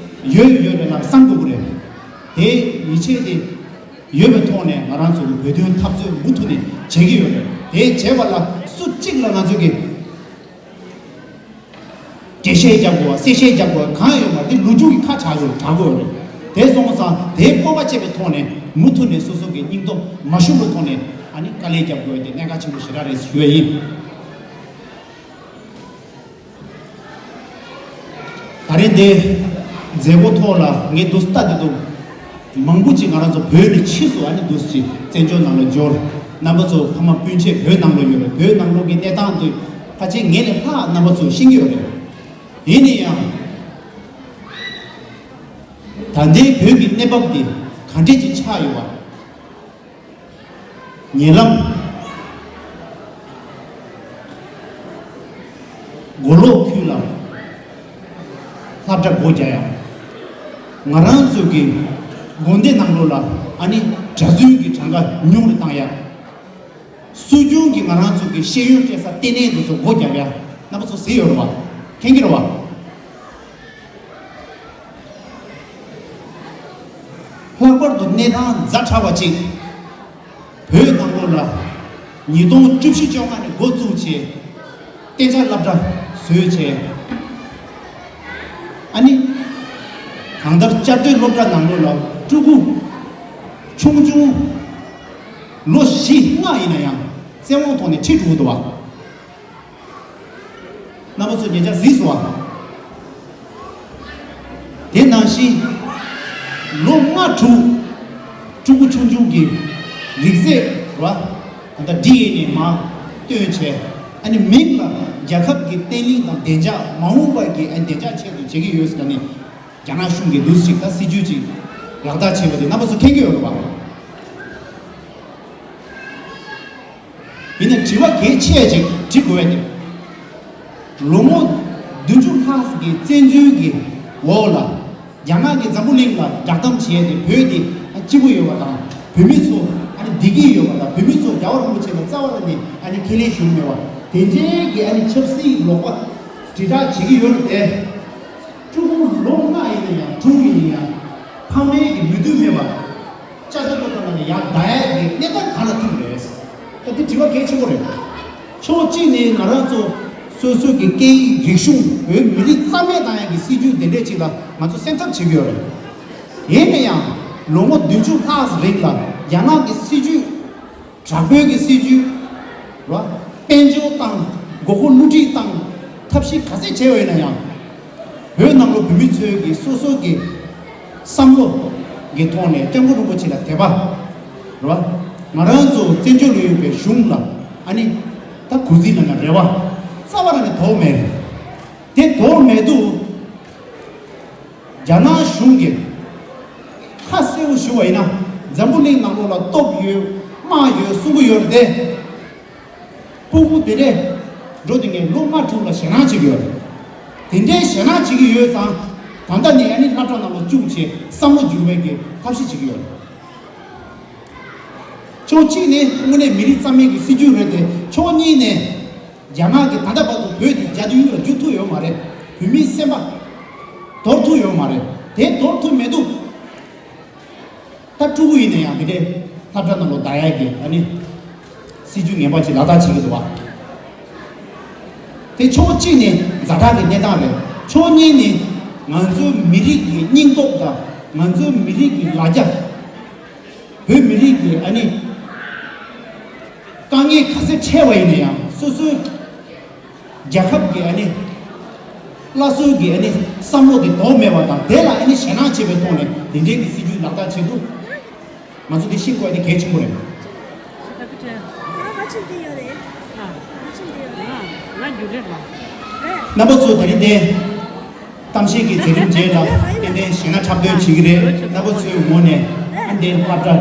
ཡོད་ཡོད་རེད་ལ་བསམ་དགོས་ཀྱི་རེད། དེ་ཡིད་ཆེས་དེ་ཡོད་པའི་ཐོག་ནས་ང་རང་ཚོ་གི་བོད་དོན་འཐབ་རྩོད་མུ་མཐུད་ནས་བྱེད་ཀྱི་ཡོད་རེད། དེ་བྱེད་པ་ལ་སུ་གཅིག་ལ་ང་ཚོ་གི་འགྲེལ་བཤད་རྒྱབ་དགོས་པ་གསལ་བཤད་རྒྱབ་དགོས་པ་གང་ཡོད་མ་རེད། འདི་ལོ་རྒྱུས་ཀྱི་ཁ་བྱ་ཡོད་དྲག་དགོས་རེད། དེ་སོང་ཙང་དེའི་སྤོབས་པ་བསྐྱེད་པའི་ཐོག་ནས་མུ་མཐུད་ནས་སོ་སོ་གི་སྙིང་སྟོབས་མ་ཞུམ་པའི་ཐོག་ནས་ཨ་ནི་དཀའ་ལས་རྒྱབ་དགོས་དེ་གནད་འགག་ཆེན་པོ་ཞེ་དྲག་རེད་ཞུ་ཡ་ཡིན། ད་རེས་འདི་མཛད་སྒོ་ཐོག་ལ་ངས་འདུག་ལྟ་དེ་འདུག་མང་པོ་ཅིག་ང་རང་ཚོ་བོད་ནས་ཕྱིས་སུ་ཨ་ནི་འདུག་ཅིག་བཙན་བྱོལ་ནང་ལ་འབྱོར། རྣམ་པ་ཚོ་ཕ་མ་སྤུན་མཆེད་བོད་ནང་ལ་ཡོད་རེད། བོད་ནང་ལོགས་ཀྱི་གནས་སྟངས་དེ་ཕལ་ཆེར་ངེད་ལས་ལྷག་རྣམ་པ་ཚོ་ཤེས་ཀྱི་ཡོད་རེད། ཡིན་ན་ཡང་ད་ལྟའི་བོད་ཀྱི་གནས་བབ་འདི་ག་འདྲས་ཅིག་ཆགས་ཡོད་པ། ཉེ་ལམ་མགོ་ལོག་ཁུལ་ལ་སློབ་གྲྭ་སྒོ་རྒྱག་ཡ། ང་རང་ཚོ་གི་དགོན་སྡེ་ནང་ལོགས་ལ་ཨ་ནི་གྲྭ་བཙུན་གྱི་གྲངས་ཀ་ཉུང་རུ་བཏང་ཡ། སྲོལ་རྒྱུན་གྱི་ང་རང་ཚོ་གི་ཤེས་ཡོན་སྤྲད་ས་ལྟེ་གནས་འདི་ཚོ་སྒོ་རྒྱག་ཡ། རྣམ་པ་ཚོ་གཟིགས་ཡོད་རེད་བ། མཁྱེན་གྱི་རེད་བ། ལྷག་པར་དུ་གནས་སྟངས་ཛ་དྲག་པ་ཅིག་བོད་ནང་ལོགས་ལ་ཉིས་སྟོང་བཅུ་བཞི་བཅོ་ལྔ་ནས་འགོ་བཙུགས་བྱས་གཏན་འཇགས་སློབ་གྲྭ་བཟོས་བྱས། ཨ་ནི་གང་ལྟར་བཅའ་སྡོད་སློབ་གྲྭ་ནང་ལོགས་ལ་ཕྲུ་གུ་ཆུང་ཆུང་ ལོ་བཞི་ལྔ་ཡིན་ན་ཡང་བཙན་དབང་ཐོག་ནས་ཁྲིད་འགྲོ་གི་འདུག་བ། རྣམ་པ་ཚོ་ཉེ་ཆར་གཟིགས་སོང་བ། དེ་ནང་བཞིན་ལོ་ལྔ་དྲུག་ཕྲུ་གུ་ཆུང་ཆུང་གི་རིགས་རྫས་ར་ད་ལྟ་ཌི་ཨེན་ཨེ་མར་བཏོན་བྱས། ཨ་ནི་མིང་ལ་རྒྱལ་ཁབ་ཀྱི་བརྟན་ལྷིང་དང་བདེ་འཇགས་མ་འོངས་པ་གི་ཨ་ནི་བདེ་འཇགས་ཆེད་དུ་བྱེད་ཀྱི་ཡོད་ཟེར་ནས། རྒྱ་ནག་གཞུང་གིས་འདུག་ཅིག་ད་སྲིད་ཇུས་ཅིག་ལག་བསྟར་བྱས་པ་དེ་རྣམ་པ་ཚོ་མཁྱེན་གྱི་ཡོད་རེད་བ། ཡིན་ན་དྲི་བ་གལ་ཆེ་ཅིག་དྲི་དགོས་ཡ་དེ། ལོ་ངོ་བདུན་ཅུ་ལྷག་གི་བཙན་འཛུལ་གྱི་འོག་ལ་རྒྱ་ནག་གིས་འཛམ་བུ་གླིང་ལ་བསྒྲགས་གཏམ་བྱས་ཏེ། བོད་དེ་སྐྱིད་པོ་ཡོད་པ་དང་བོད་མི་ཚོ་ཨ་ནི་བདེ་སྐྱིད་ཡོད་པ་དང་བོད་མི་ཚོ་རྒྱལ་བ་རིན་པོ་ཆེ་ལ་རྩ་བ་ནས་ཨ་ནི་ཁས་ལེན་ཞུ་གི་མེད་པ། དེ་འདྲའི་གི་ཨ་ནི་ཆབ་སྲིད་ལོག་པ་དྲིལ་བསྒྲགས་བྱེད་ཀྱི་ཡོད་རེད་དེ། ཕྲུ་གུ་ལོ་ལྔ་ཡིན་ན་ཡང་དྲུག་ཡིན་ན་ཡང་ཕ་མའི་གི་མོས་མཐུན་མེད་པ། ཅ་ཅ་ཏོ་ཏོ་ལ་ནི་ཡར་བདའ་ཡ་གི་གནས་སྟངས་ག་ལ་ཐུག་རེད། ད་དེ་དྲི་བ་གལ་ཆེན་པོ་རེད། ཕྱོགས་གཅིག་ནས་ང་རང་ཚོ་སོ་སོ་གི་སྐད་ཡིག་རིག་གཞུང་བོད་མི་རིགས་རྩ་མེད་བཏང་ཡ་གི་སྲིད་ཇུས་དེ་འདྲས་ཅིག་ལ་ང་ཚོ་སེམས་འཚབ་བྱེད་ཀྱི་ཡོད་རེད། ཡིན་ན་ཡང་ལོ་ངོ་བདུན་ཅུ་ལྷག་རིང་ལ་རྒྱ་ནག་གི་སྲིད་ཇུས། དྲག་པོའི་གི་སྲིད་ཇུས། ར། དཔལ་འབྱོར་དང་མགོ་སྐོར་བསླུ་བྲིད་དང་ཐབས་ཤེས་ག་ཚད་བྱས་པ་ཡིན་ན་ཡང་། བོད་ནང་ལོ་བོད་མི་ཚོའི་གི་སོ་སོ་གི་བསམ་བློ་གི་ཐོག་ནས་སྐྱབས་མགོན་རིན་པོ་ཆེ་ལ་དད་པ། ར། ང་རང་ཚོ་བཙན་བྱོལ་ལ་ཡོད་པའི་གཞུང་ལ་ཨ་ནི་ད་གུས་བརྩི་ལ་ན་རེ་བ་རྩ་བ་ར་ནས་དོར་མེད། དེ་དོར་མེད་དུ། རྒྱ་ནག་གཞུང་གིས་ཁ་གསལ་པོ་ཞུ་བ་ཡིན་ན་འཛམ་བུ་གླིང་ནང་ལོགས་ལ་སྟོབས་ཡོད་དམག་ཡོད་གསུང་གི་ཡོད་རེད་དེ། སྤུ་གུ་དེ་འདྲས་འགྲོ་དུས་ངས་ལོ་ལྔ་དྲུག་ལ་ཞེད་སྣང་བྱེད་ཀྱི་ཡོད་རེད། དེ་འདྲས་ཞེད་སྣང་བྱེད་ཀྱི་ཡོད་ཙང་། ད་ལྟ་ནས་ཨ་ནི་སློབ་གྲྭ་ནང་ལ་བཅུག་བྱས་བསམ་བློ་འགྱུར་བའི་གི་ཐབས་ཤེས་བྱེད་ཀྱི་ཡོད་རེད། ཕྱོགས་གཅིག་ནས་དངོས་གནས་མི་རིགས་རྩ་མེད་ཀྱི་སྲིད་ཇུས་རེད་དེ། ཕྱོགས་གཉིས་ནས། རྒྱ་ནག་གིས་ད་ལྟ་བར་དུ་བོད་དེ་རྒྱ་དུས་ཡུན་ལ་འཇུ་ཐུབ་ཡོད་མ་རེད། བོད་མིའི་སེམས་པ་དོར་ཐུབ་ཡོད་མ་རེད། དེ་དོར་ཐུབ་མེད་དུས། ད་ཕྲུ་གུ་ཡིན་ན་ཡང་དེ་འདྲའི་སློབ་གྲྭ་ནང་ལོགས་བསྡད་ཡ་གི་ཨ་ནི་སྲིད་ཇུས་ངན་པ་ཅིག་ལག་བསྟར་བྱེད་ཀྱི་འདུག་བ། དེ་ཕྱོགས་གཅིག་ནས་ཛ་དྲག་གི་གནས་སྟངས་རེད། ཕྱོགས་གཉིས་ནས་ང་ཚོའི་མི་རིགས་ཀྱི་སྙིང་སྟོབས་དང་ང་ཚོའི་མི་རིགས་ཀྱི་ལ་རྒྱ། བོད་མི་རིགས་ཀྱི་ཨ་ནི་དཀའ་ངལ་ག་ཚད་འཕྲད་པ་ཡིན་ན་ཡང་སོ་སོའི་རྒྱལ་ཁབ་ཀྱི་ཨ་ནི་སླར་གསོའི་གི་ཨ་ནི་བསམ་བློ་དེ་དོར་མེད་པ་དང་། དེ་ལ་ཨ་ནི་ཞེད་སྣང་བྱེད་པའི་ཐོག་ནས་དེ་འདྲའི་གི་སྲིད་ཇུས་ལག་བསྟར་བྱེད་དུས། ང་ཚོ་དེ་ཤེས་དགོས་དེ་གལ་ཆེན་པོ་རེད། ང་ཆུང་དེ་ཡོད་རེད། ང་ཆུང་དེ་ཡོད་རེད། ང་རྒྱུ་རེད་ལ། རེད། རྣམ་པ་ཚོ་དེ་རིང་དེ་གཏམ་བཤད་ཀྱི་མཛད་རིམ་རྗེས་ལ་ཏན་ཏན་ཞེད་སྣང་འཁྲབ་སྟོན་བྱེད་ཀྱི་རེད། རྣམ་པ་ཚོའི་ངོས་ནས་ཨ་འདི་སློབ་གྲྭ་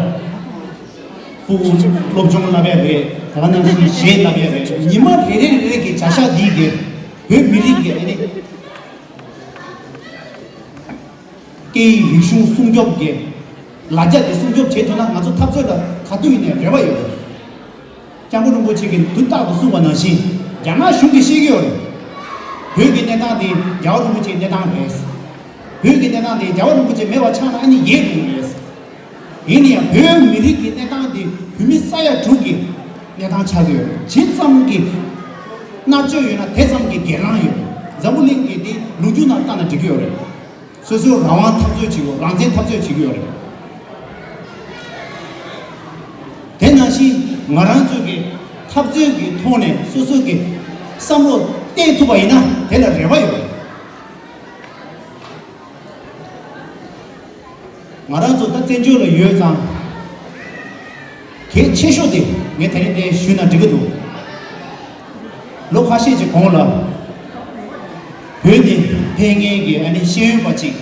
ཕྲུ་གུ་སློབ་སྦྱོང་བསླབ་ཡ་རེད། ད་ག་ནང་བཞིན་གཞས་བསླབ་ཡ་རེད། ཉི་མ་རེ་རེ་རེ་རེ་གི་བྱ་གཞག་འདི་གི་བོད་མི་རིགས་ཀྱི་ཨ་ནི། སྐད་ཡིག་རིག་གཞུང་སྲུང་སྐྱོབ་ཀྱི་ལ་རྒྱ་དེ་སྲུང་སྐྱོབ་བྱེད་ཐུབ་ན་ང་ཚོ་འཐབ་རྩོད་ལ་ག་དུས་ཡིན་ནའི་རེ་བ་ཡོད་རེད། སྐྱབས་མགོན་རིན་པོ་ཆེ་གིས་དུས་རྟག་ཏུ་གསུངས་པ་ནང་བཞིན་རྒྱ་ནག་གཞུང་གིས་ཤེས་ཀྱི་ཡོད་རེད། བོད་ཀྱི་གནས་སྟངས་དེ་རྒྱལ་བ་རིན་པོ་ཆེའི་གནས་སྟངས་རེད། བོད་ཀྱི་གནས་སྟངས་དེ་རྒྱལ་བ་རིན་པོ་ཆེ་མེད་པ་ཆགས་ན་ཨ་ནི་ཡལ་འགྲོ་གི་རེད། ཡིན་ན་ཡང་བོད་མི་རིགས་ཀྱི་གནས་སྟངས་དེ་བོད་མི་ས་ཡ་དྲུག་གི་གནས་སྟངས་ཆགས་ཀྱི་ཡོད་རེད། ཇི་ཙམ་གྱི་མནར་གཅོད་ཡོད་ན་དེ་ཙམ་གྱི་སྒེར་ལངས་ཡོད་རེད། འཛམ་བུ་གླིང་གི་དེ་ལོ་རྒྱུས་ནང་ལྟ་ན་འགྲིག་གི་ཡོད་རེད། སོ་སོའི་རང་དབང་འཐབ་རྩོད་བྱེད་དགོས། རང་བཙན་འཐབ་རྩོད་བྱེད་ཀྱི་ཡོད་རེད། དེ་ནང་བཞིན་ང་རང་ཚོ་གི་འཐབ་རྩོད་ཀྱི་ཐོག་ནས་སོ་སོ་གི་བསམ་བློ་གཏད་ཐུབ་པ་ཡིན་ན་དེ་ལ་རེ་བ་ཡོད་རེད། ང་རང་ཚོ་ད་བཙན་བྱོལ་ལ་ཡོད་ཙང་གལ་ཆེ་ཤོས་དེ་ངས་དེ་རིང་འདིར་ཞུས་ན་འགྲིག་གི་འདུག་ལོ་ཁ་ཤས་ཀྱི་གོང་ལ་བོད་ནས་ཕེབས་མཁན་གྱི་ཨ་ནི་ཤེས་ཡོན་པ་ཅིག་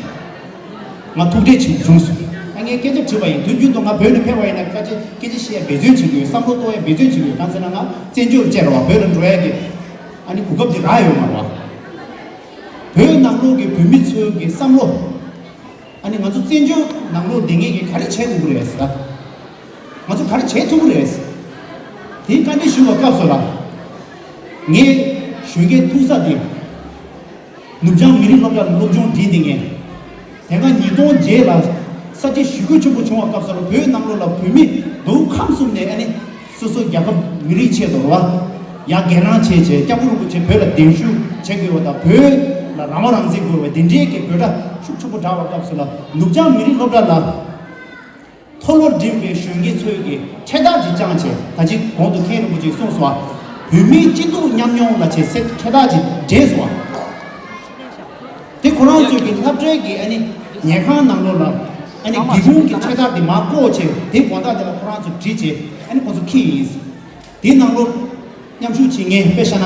ང་ཐུག་འཕྲད་བྱུང་བྱུང་སོང་། ཨ་ངས་སྐད་ཆ་དྲིས་པ་ཡིན། དུས་རྒྱུན་དུ་ང་བོད་ནས་ཕེབས་པ་ཡིན་ན་སྐད་ཆ་སྐད་ཆ་བཤད་འབད་བརྩོན་བྱེད་ཀྱི་ཡོད། བསམ་བློ་གཏོང་ཡ་འབད་བརྩོན་བྱེད་ཀྱི་ཡོད། གང་ཟེར་ན་ང་བཙན་བྱོལ་བཅར་བ་བོད་ལ་འགྲོ་ཡ་གི་ཨ་ནི་གོ་སྐབས་དེ་རག་ཡོད་མ་རེད་བ། བོད་ནང་ལོགས་ཀྱི་བོད་མི་ཚོའི་གི་བསམ་བློ། ཨ་ནི་ང་ཚོ་བཙན་བྱོལ་ནང་ལོགས་བསྡད་མཁན་གྱིས་ག་རེ་བྱེད་དགོས་ཀྱི་རེད་ཟེར། ང་ཚོ་ག་རེ་བྱེད་ཐུབ་ཀྱི་རེད་ཟེར། དེ་བཀའ་འདྲི་ཞུ་བའི་སྐབས་སུ་ལ། ངས་ཞུ་མཁན་ཐུག་ས་དེ། ནུབ་བྱང་མི་རིགས་སློབ་གྲྭ་ལ་སློབ་སྦྱོང་བྱེད་བསྡད་མཁན། དེ་སྔ་ཉིས་སྟོང་བརྒྱད་ལ་ས་བྱི་ཞི་རྒོལ་ཆེན་པོ་བྱུང་བའི་སྐབས་སུ་ལ་བོད་ནང་ལོགས་ལ་བོད་མི་མདོ་དབུས་ཁམས་གསུམ་ནས་ཨ་ནི། སོ་སོའི་རྒྱལ་ཁབ་མི་རིགས་ཆེད་དུ་རེད་བ། ཡར་སྒེར་ལངས་བྱས་བྱས་སྐྱབས་མགོན་རིན་པོ་ཆེ་བོད་ལ་གདན་ཞུ་བྱེད་དགོས་པ་དང་། བོད་ལ་རང་དབང་རང་བཙན་དགོས་པ་དེ་འདྲའི་གི་འབོད་སྒྲ་ཤུགས་ཆེན་པོ་བསྒྲགས་པའི་སྐབས་སུ་ལ་ནུབ་བྱང་མི་རིགས་སློབ་གྲྭ་ལ་ མཐོལ་ལོ་བསྒྲིམས་པའི་གཞོན་སྐྱེས་ཚོས་ཀྱི་འཕྲེད་དར་ཅིག་བཅངས་བྱས། ད་ཅི་གོང་དུ་མཁན་རིན་པོ་ཆེས་གསུངས་སོང་བ། བོད་མིའི་སྐྱིད་སྡུག་མཉམ་མྱོང་ལ་བྱས་ཟེར་འཕྲེད་དར་ཅིག་བསྒྲེངས་སོང་བ། དེ་ཁོ་རང་ཚོས་ཀྱི་སློབ་གྲྭའི་གི་ཨ་ནི་ཉལ་ཁང་ནང་ལོགས་ལ་ཨ་ནི་སྒེའུ་ཁུང་གི་འཕྲེད་དར་དེ་མར་བཀོག་བྱས། དེ་དགོང་དག་དེ་ལ་ཁོ་རང་ཚོ་བྲིས་བྱས་ཨ་ནི་ཁོ་ཚོ་འཁྱེར་ཡིན། དེའི་ནང་ལོགས་མཉམ་ཞུགས་བྱེད་མཁན་དཔེ་བཞག་ན་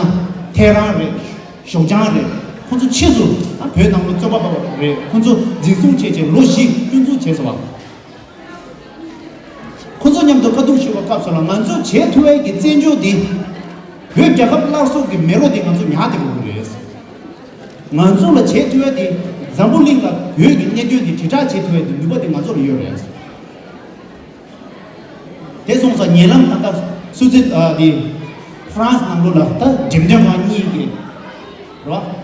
ཐེ་རང་རེད། ཞོགས་ལྗང་རེད། ཁོང་ཚོ་ཕྱིས་སུ་ཨ་བོད་ནང་ལ་རྩོད་པ་བར་བ་རེད། ཁོང་ཚོ་འཛིན་བཟུང་བྱས་བྱས་ལོ་བཞི་སྐྱོན་འཛུགས་བྱས་སོང་བ། ཁོང་ཚོ་མཉམ་དུ་བཀའ་བསྡུར་ཞུ་བའི་སྐབས་སུ་ལ་ང་ཚོས་བྱེད་ཐུབ་པའི་གི་བཙན་བྱོལ་འདི་བོད་རྒྱལ་ཁབ་སླར་གསོ་གི་མེ་རོ་འདི་ང་ཚོ་ཉར་བསྡད་དགོས་ཀྱི་རེད། ང་ཚོ་ལ་བྱེད་ཐུབ་པའི་འདི་འཛམ་བུ་གླིང་ལ་བོད་ཀྱི་གནད་དོན་འདི་དྲིལ་བསྒྲགས་བྱེད་ཐུབ་པའི་འདི་ནུས་པ་འདི་ང་ཚོ་ལ་ཡོད་རེད། དེ་སོང་ཙང་ཉེ་ལམ་ད་ལྟ་སུད་སི་ཨ་དེ་ཧྥ་རན་སི་ནང་ལོགས་ལ་ད་འགྲེམས་སྟོན་ཁང་གཉིས་ཀྱི་རེད་བ།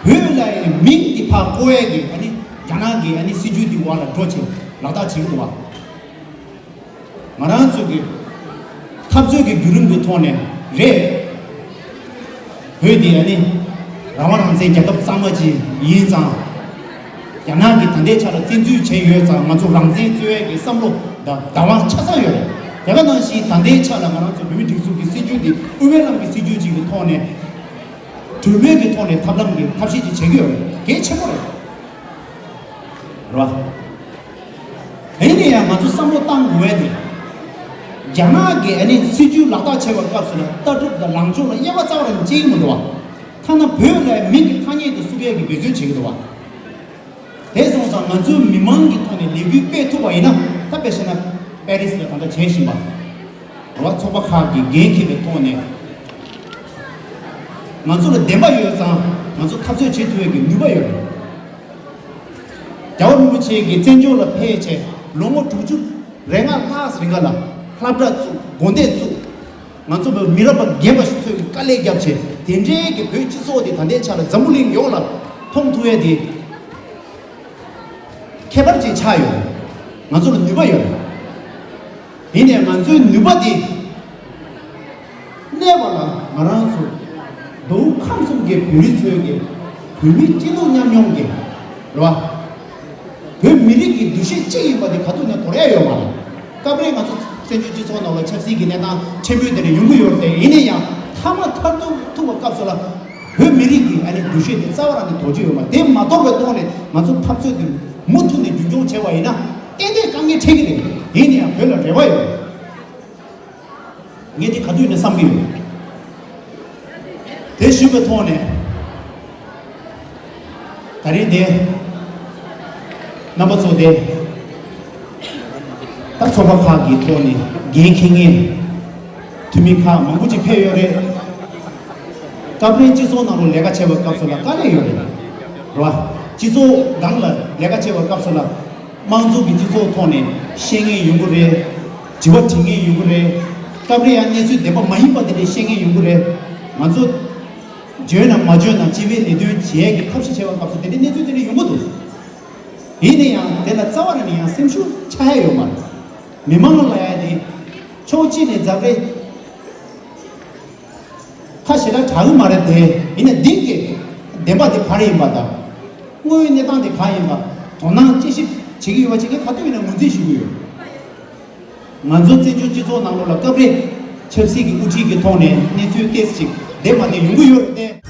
བོད་ལ་ཡང་མིང་འདི་ཕར་བཀོད་ཡས་ཀྱི་ཨ་ནི་རྒྱ་ནག་གི་ཨ་ནི་སྲིད་ཇུས་འདི་འོག་ལ་འགྲོ་བྱས་ལག་བསྟར་བྱེད་ཀྱི་འདུག་བ། ང་རང་ཚོ་གི་འཐབ་རྩོད་ཀྱི་བརྒྱུད་རིམ་གྱི་ཐོག་ནས་རེད། བོད་འདི་ཨ་ནི་རང་དབང་རང་བཙན་རྒྱལ་ཁབ་གཙང་མ་ཅིག་ཡིན་ཙང་། རྒྱ་ནག་གིས་ད་ལྟའི་ཆ་ལ་བཙན་འཛུལ་བྱས་ཡོད་ཙང་ང་ཚོ་རང་བཙན་རྩོད་ཡས་ཀྱི་བསམ་བློ་དང་བདག་དབང་ཆ་ཚང་ཡོད་རེད། དེ་ག་ནང་བཞིན་ད་ལྟའི་ཆ་ལ་ང་རང་ཚོ་བོད་མིའི་སྒྲིག་འཛུགས་ཀྱི་སྲིད་བྱུས་འདི་དབུ་མའི་ལམ་གྱི་སྲིད་བྱུས་ཅིག་གི་ཐོག་ནས་གྲོས་མོལ་གྱི་ཐོག་ནས་ཐབས་ལམ་གྱི་ཐབས་ཤེས་ཅིག་བྱེད་ཀྱི་ཡོད་རེད། གལ་ཆེན་པོ་རེད། རེད་བ། ཡིན་ན་ཡང་ང་ཚོ་བསམ་བློ་བཏང་དགོས་ཡ་དེ། རྒྱ་ནག་གིས་ཨ་ནི་སྲིད་ཇུས་ལག་བསྟར་བྱེད་པའི་སྐབས་སུ་ལ་ལྟ་གྲུབ་དང་ལངས་ཕྱོགས་ལ་དབྱེ་བ་རྩ་བ་ནས་ཕྱེ་གི་མི་འདུག་བ། ཐ་ན་བོད་ལ་མིང་གི་ཐ་སྙད་དེ་བསུབ་ཡས་ཀྱི་འབད་བརྩོན་བྱེད་ཀྱི་འདུག་བ། དེ་སོང་ཙང་ང་ཚོའི་མི་མང་གི་ཐོག་ནས་ལས་འགུལ་སྤེལ་ཐུབ་པ་ཡིན་ན། ད་དཔེ་བཤད་ན་པེ་རིས་ལ་ད་ལྟ་བྱེད་བཞིན་པ། རེད་བ། ཚོགས་པ་ཁག་གིས་འགན་འཁྱེར་བའི་ཐོག་ནས་ང་ཚོ་ལ་བདེན་པ་ཡོད་ཙང་ང་ཚོ་འཐབ་རྩོད་བྱེད་ཐུབ་ཡས་ཀྱི་ནུས་པ་ཡོད་རེད། རྒྱལ་བ་རིན་པོ་ཆེ་གིས་བཙན་བྱོལ་ལ་ཕེབས་བྱས་ལོ་ངོ་དྲུག་ཅུ་རེ་ལྔ་ལྷག་རིང་ག་ལ་སློབ་གྲྭ་བཙུགས། དགོན་སྡེ་བཙུགས། ང་ཚོ་བོད་མི་རབས་པ་རྒན་པ་ཞིག་ཚོས་དཀའ་ལས་བརྒྱབ་བྱས་དེ་འདྲའི་གི་བོད་སྤྱི་ཚོགས་དེ་ད་ལྟའི་ཆ་ལ་འཛམ་བུ་གླིང་ཡོངས་ལ་མཐོང་ཐུབ་ཡས་དེ་ཁྱད་པར་ཅིག་ཆགས་ཡོད། ང་ཚོ་ལ་ནུས་པ་ཡོད། དེ་ནས་ང་ཚོའི་ནུས་པ་དེ་གནས་པ་ལ་ང་རང་ཚོ་མདོ་དབུས་ཁམས་གསུམ་གྱི་བོད་རིགས་ཚོའི་གི་བོད་མིའི་སྐྱིད་སྡུག་མཉམ་མྱོང་གི་རེད་བ། བོད་མི་རིགས་ཀྱི་འདུ་ཤེས་གཅིག་ཡིན་པ་དེ་ག་དུས་ནས་དོར་ཡ་ཡོད་མ་རེད། སྐབས་རེ་ང་ཚོ་བཙན་བྱོལ་སྤྱི་ཚོགས་ནང་ལ་ཆབ་སྲིད་ཀྱི་གནས་སྟངས་ཕྲན་བུ་དེ་འདྲ་ཡོང་གི་ཡོད་རེད་དེ། ཡིན་ན་ཡང་མཐའ་མ་མཐར་ཐུག་ཐུག་པའི་སྐབས་སུ་ལ་བོད་མི་རིགས་ཀྱི་ཨ་ནི་འདུ་ཤེས་དེ་རྩ་བ་རང་ནས་དོར་རྒྱུ་ཡོད་མ་རེད། དེ་མ་དོར་བའི་ཐོག་ནས་ང་ཚོ་འཐབ་རྩོད་དེ་མུ་མཐུད་ནས་རྒྱུན་འཁྱོངས་བྱས་པ་ཡིན་ན་ཏན་ཏན་དཀའ་ངལ་འཕྲད་ཀྱི་རེད། ཡིན་ན་ཡང་བོད་ལ་རེ་བ་ཡོད། ངས་འདི་ག་དུས་ནས་བསམ་གྱི་ཡོད། དེ་ཞུས་པའི་ཐོག་ནས་ད་རིང་འདི་རྣམ་པ་ཚོ་དེ་ད་ཚོགས་པ་ཁག་གི་ཐོག་ནས་འགན་འཁྱེར་མཁན་འཐུས་མི་ཁག་མང་པོ་ཅིག་ཕེབས་ཡོད་རེད། སྐབས་རེ་སྤྱི་ཚོགས་ནང་ལ་ལས་ཀ་བྱེད་པའི་སྐབས་སུ་ལ་དཀའ་ལས་ཡོད་རེད། རེད་བ། སྤྱི་ཚོགས་སྒང་ལ་ལས་ཀ་བྱེད་པའི་སྐབས་སུ་ལ། དམངས་གཙོ་གི་སྤྱི་ཚོགས་ཐོག་ནས་བཤད་མཁན་ཡོང་གི་རེད། དྲི་བ་དྲི་མཁན་ཡོང་གི་རེད། སྐབས་རེ་ཡང་གནས་ཚུལ་བདེན་པ་མ་ཡིན་པ་དེ་འདྲ་བཤད་མཁན་ཡོང་གི་རེད། ང་ཚོ་འཇོན་ན་མ་འཇོན་ན་སྤྱི་པའི་ལས་དོན་བྱེད་ཡས་ཀྱི་ཐབས་ཤེས་བྱེད་པའི་སྐབས་སུ་དེ་འདྲའི་གནས་ཚུལ་དེ་འདྲ་ཡོང་གི་འདུག་ཡིན་ན་ཡང་དེ་ལ་རྩ་བ་ནས་ཡང་སེམས་ཤུགས་ཆག་ཡ་ཡོད་མ་རེད། མི་མང་ལ་ལབ་ཡ་དེ་ཕྱོགས་གཅིག་ནས་རྩ་བའི་ཁ་ཞེ་དྲག་དྲག་གི་མ་རེད་དེ། ཡིན་ན་འདི་གི་བདེན་པ་དེ་ག་རེ་ཡིན་པ་དང་། དངོས་ཡོད་གནས་སྟངས་དེ་ག་ཡིན་པ་དོ་སྣང་དཔྱད་ཞིབ་བྱེད་ཀྱི་ཡོད་པ་ཅིག་གིས་ག་དུས་ཡིན་ན་ངོས་འཛིན་ཞུ་གི་ཡོད། ང་ཚོ་བཙན་བྱོལ་སྤྱི་ཚོགས་ནང་ལོགས་ལ་སྐབས་རེ་ཆབ་སྲིད་ཀྱི་དབུ་ཁྲིད་ཀྱི་ཐོག་ནས་གནས་ཚུལ་ཏོག་ཙམ་ཅིག་བདེན་པ་དེ་ཡོང་གི་ཡོད་རེད་དེ།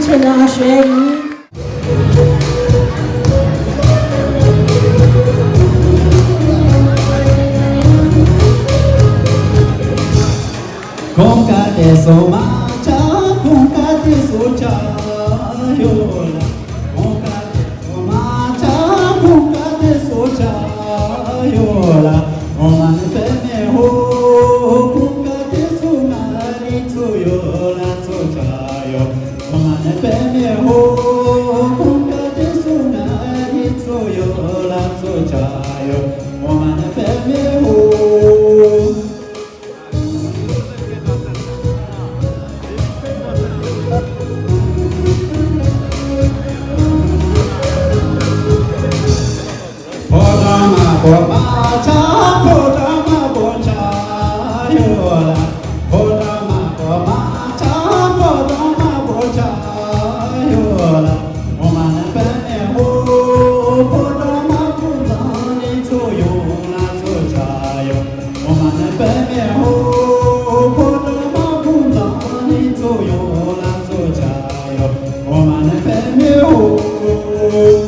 ཆེ་ན་ཞུ་ཡ་ཡིན། ཁོང་ཀ་དེ་སོ་མ་ཆ་ཁོང་ཀ་དེ་སོ་ཆ་ཡོད་ལ། ཁོང་ཀ་དེ་སོ་མ་ཆ་ཁོང་ཀ་དེ་སོ་ཆ་ཡོད་ལ། ཨོཾ་མ་ཎི་པདྨེ་ཧཱུྃ། ཁོང་ཀ་དེ་སོ་མ་རི་ཚོ་ཡོད་ལ་ཚོ་ཆ་ཡོད། ཨོཾ་མ་ཎི་པདྨེ་ཧཱུྃ། ཁོང་ཀ་དེ་སོ་མ་རི་ཚོ་ཡོད་ལ་ཚོ་ཆ་ཡོད། ཨོཾ་མ་ཎི་པདྨེ་ཧཱུྃ། ཕོ་བྲང་དམར་པོ་དམར་ཆ་ཕོ་བྲང་དམར་པོ་ཆ་ཡོད་ལ། ཕོ་བྲང་དམར་པོ་དམར་ཆ་ཕོ་བྲང་དམར་པོ་ཆ་ཡོད་ལ། ཨོཾ་མ་ཎི་པདྨེ་ཧཱུྃ། ཕོ་བྲང་དམར་པོ་མཛངས་ནས་ཚོ་ཡོང་ལ་ཚོ་ཆ་ཡོད། ཨོཾ་མ་ཎི་པདྨེ་ཧཱུྃ། ཕོ་བྲང་དམར་པོ་མཛངས་ནས་ཚོ་ཡོང་ལ་ཚོ་ཆ་ཡོད། ཨོཾ་མ་ཎི་པདྨེ་ཧཱུྃ།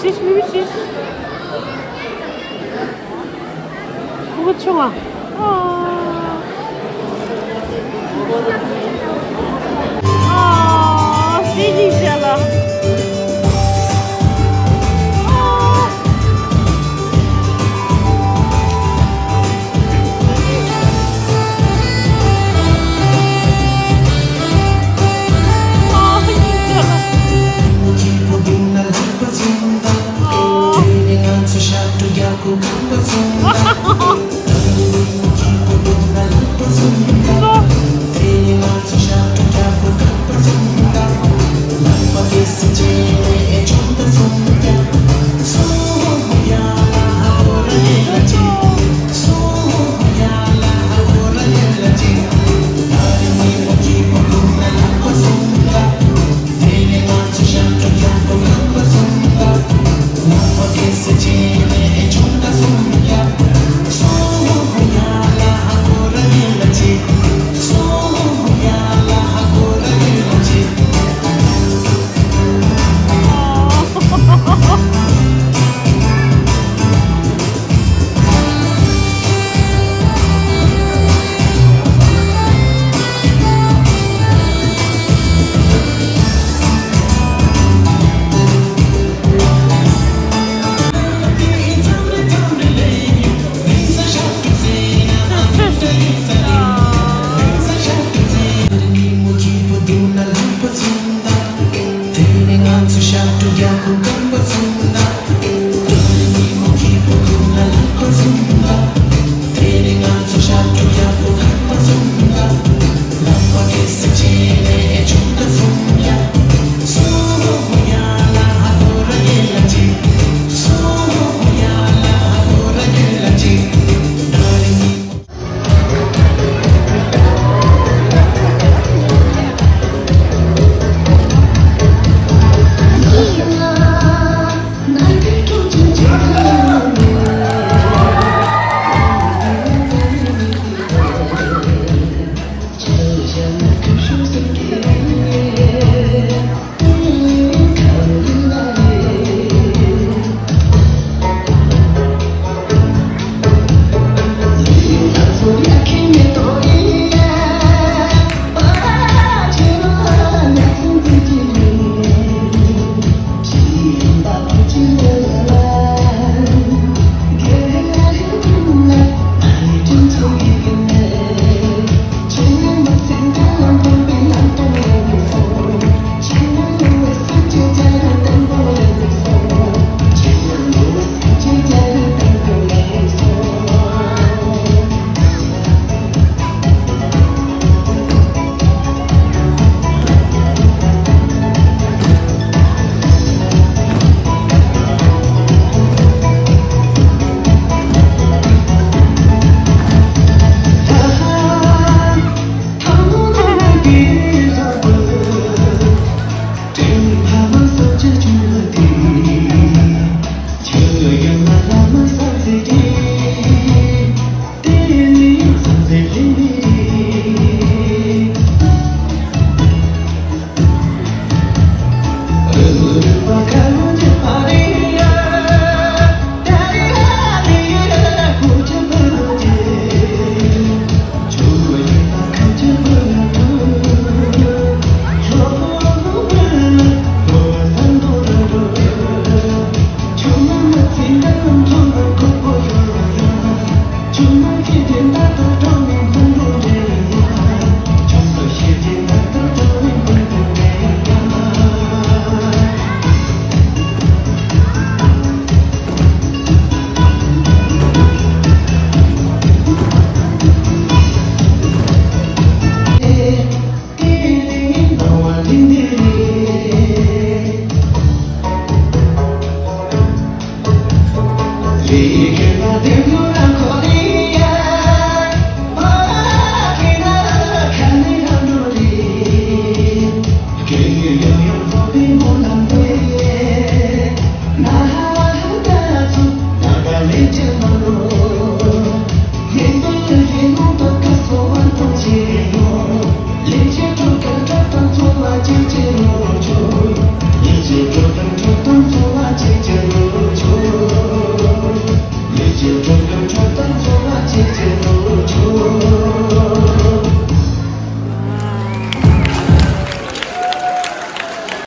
ཤིས་མི་མི་ཤིས། ཁོ་ཆུང་ཨ། ཨ། ཨ། ཤེས་ཀྱི་བྱས་ལ། ཨ།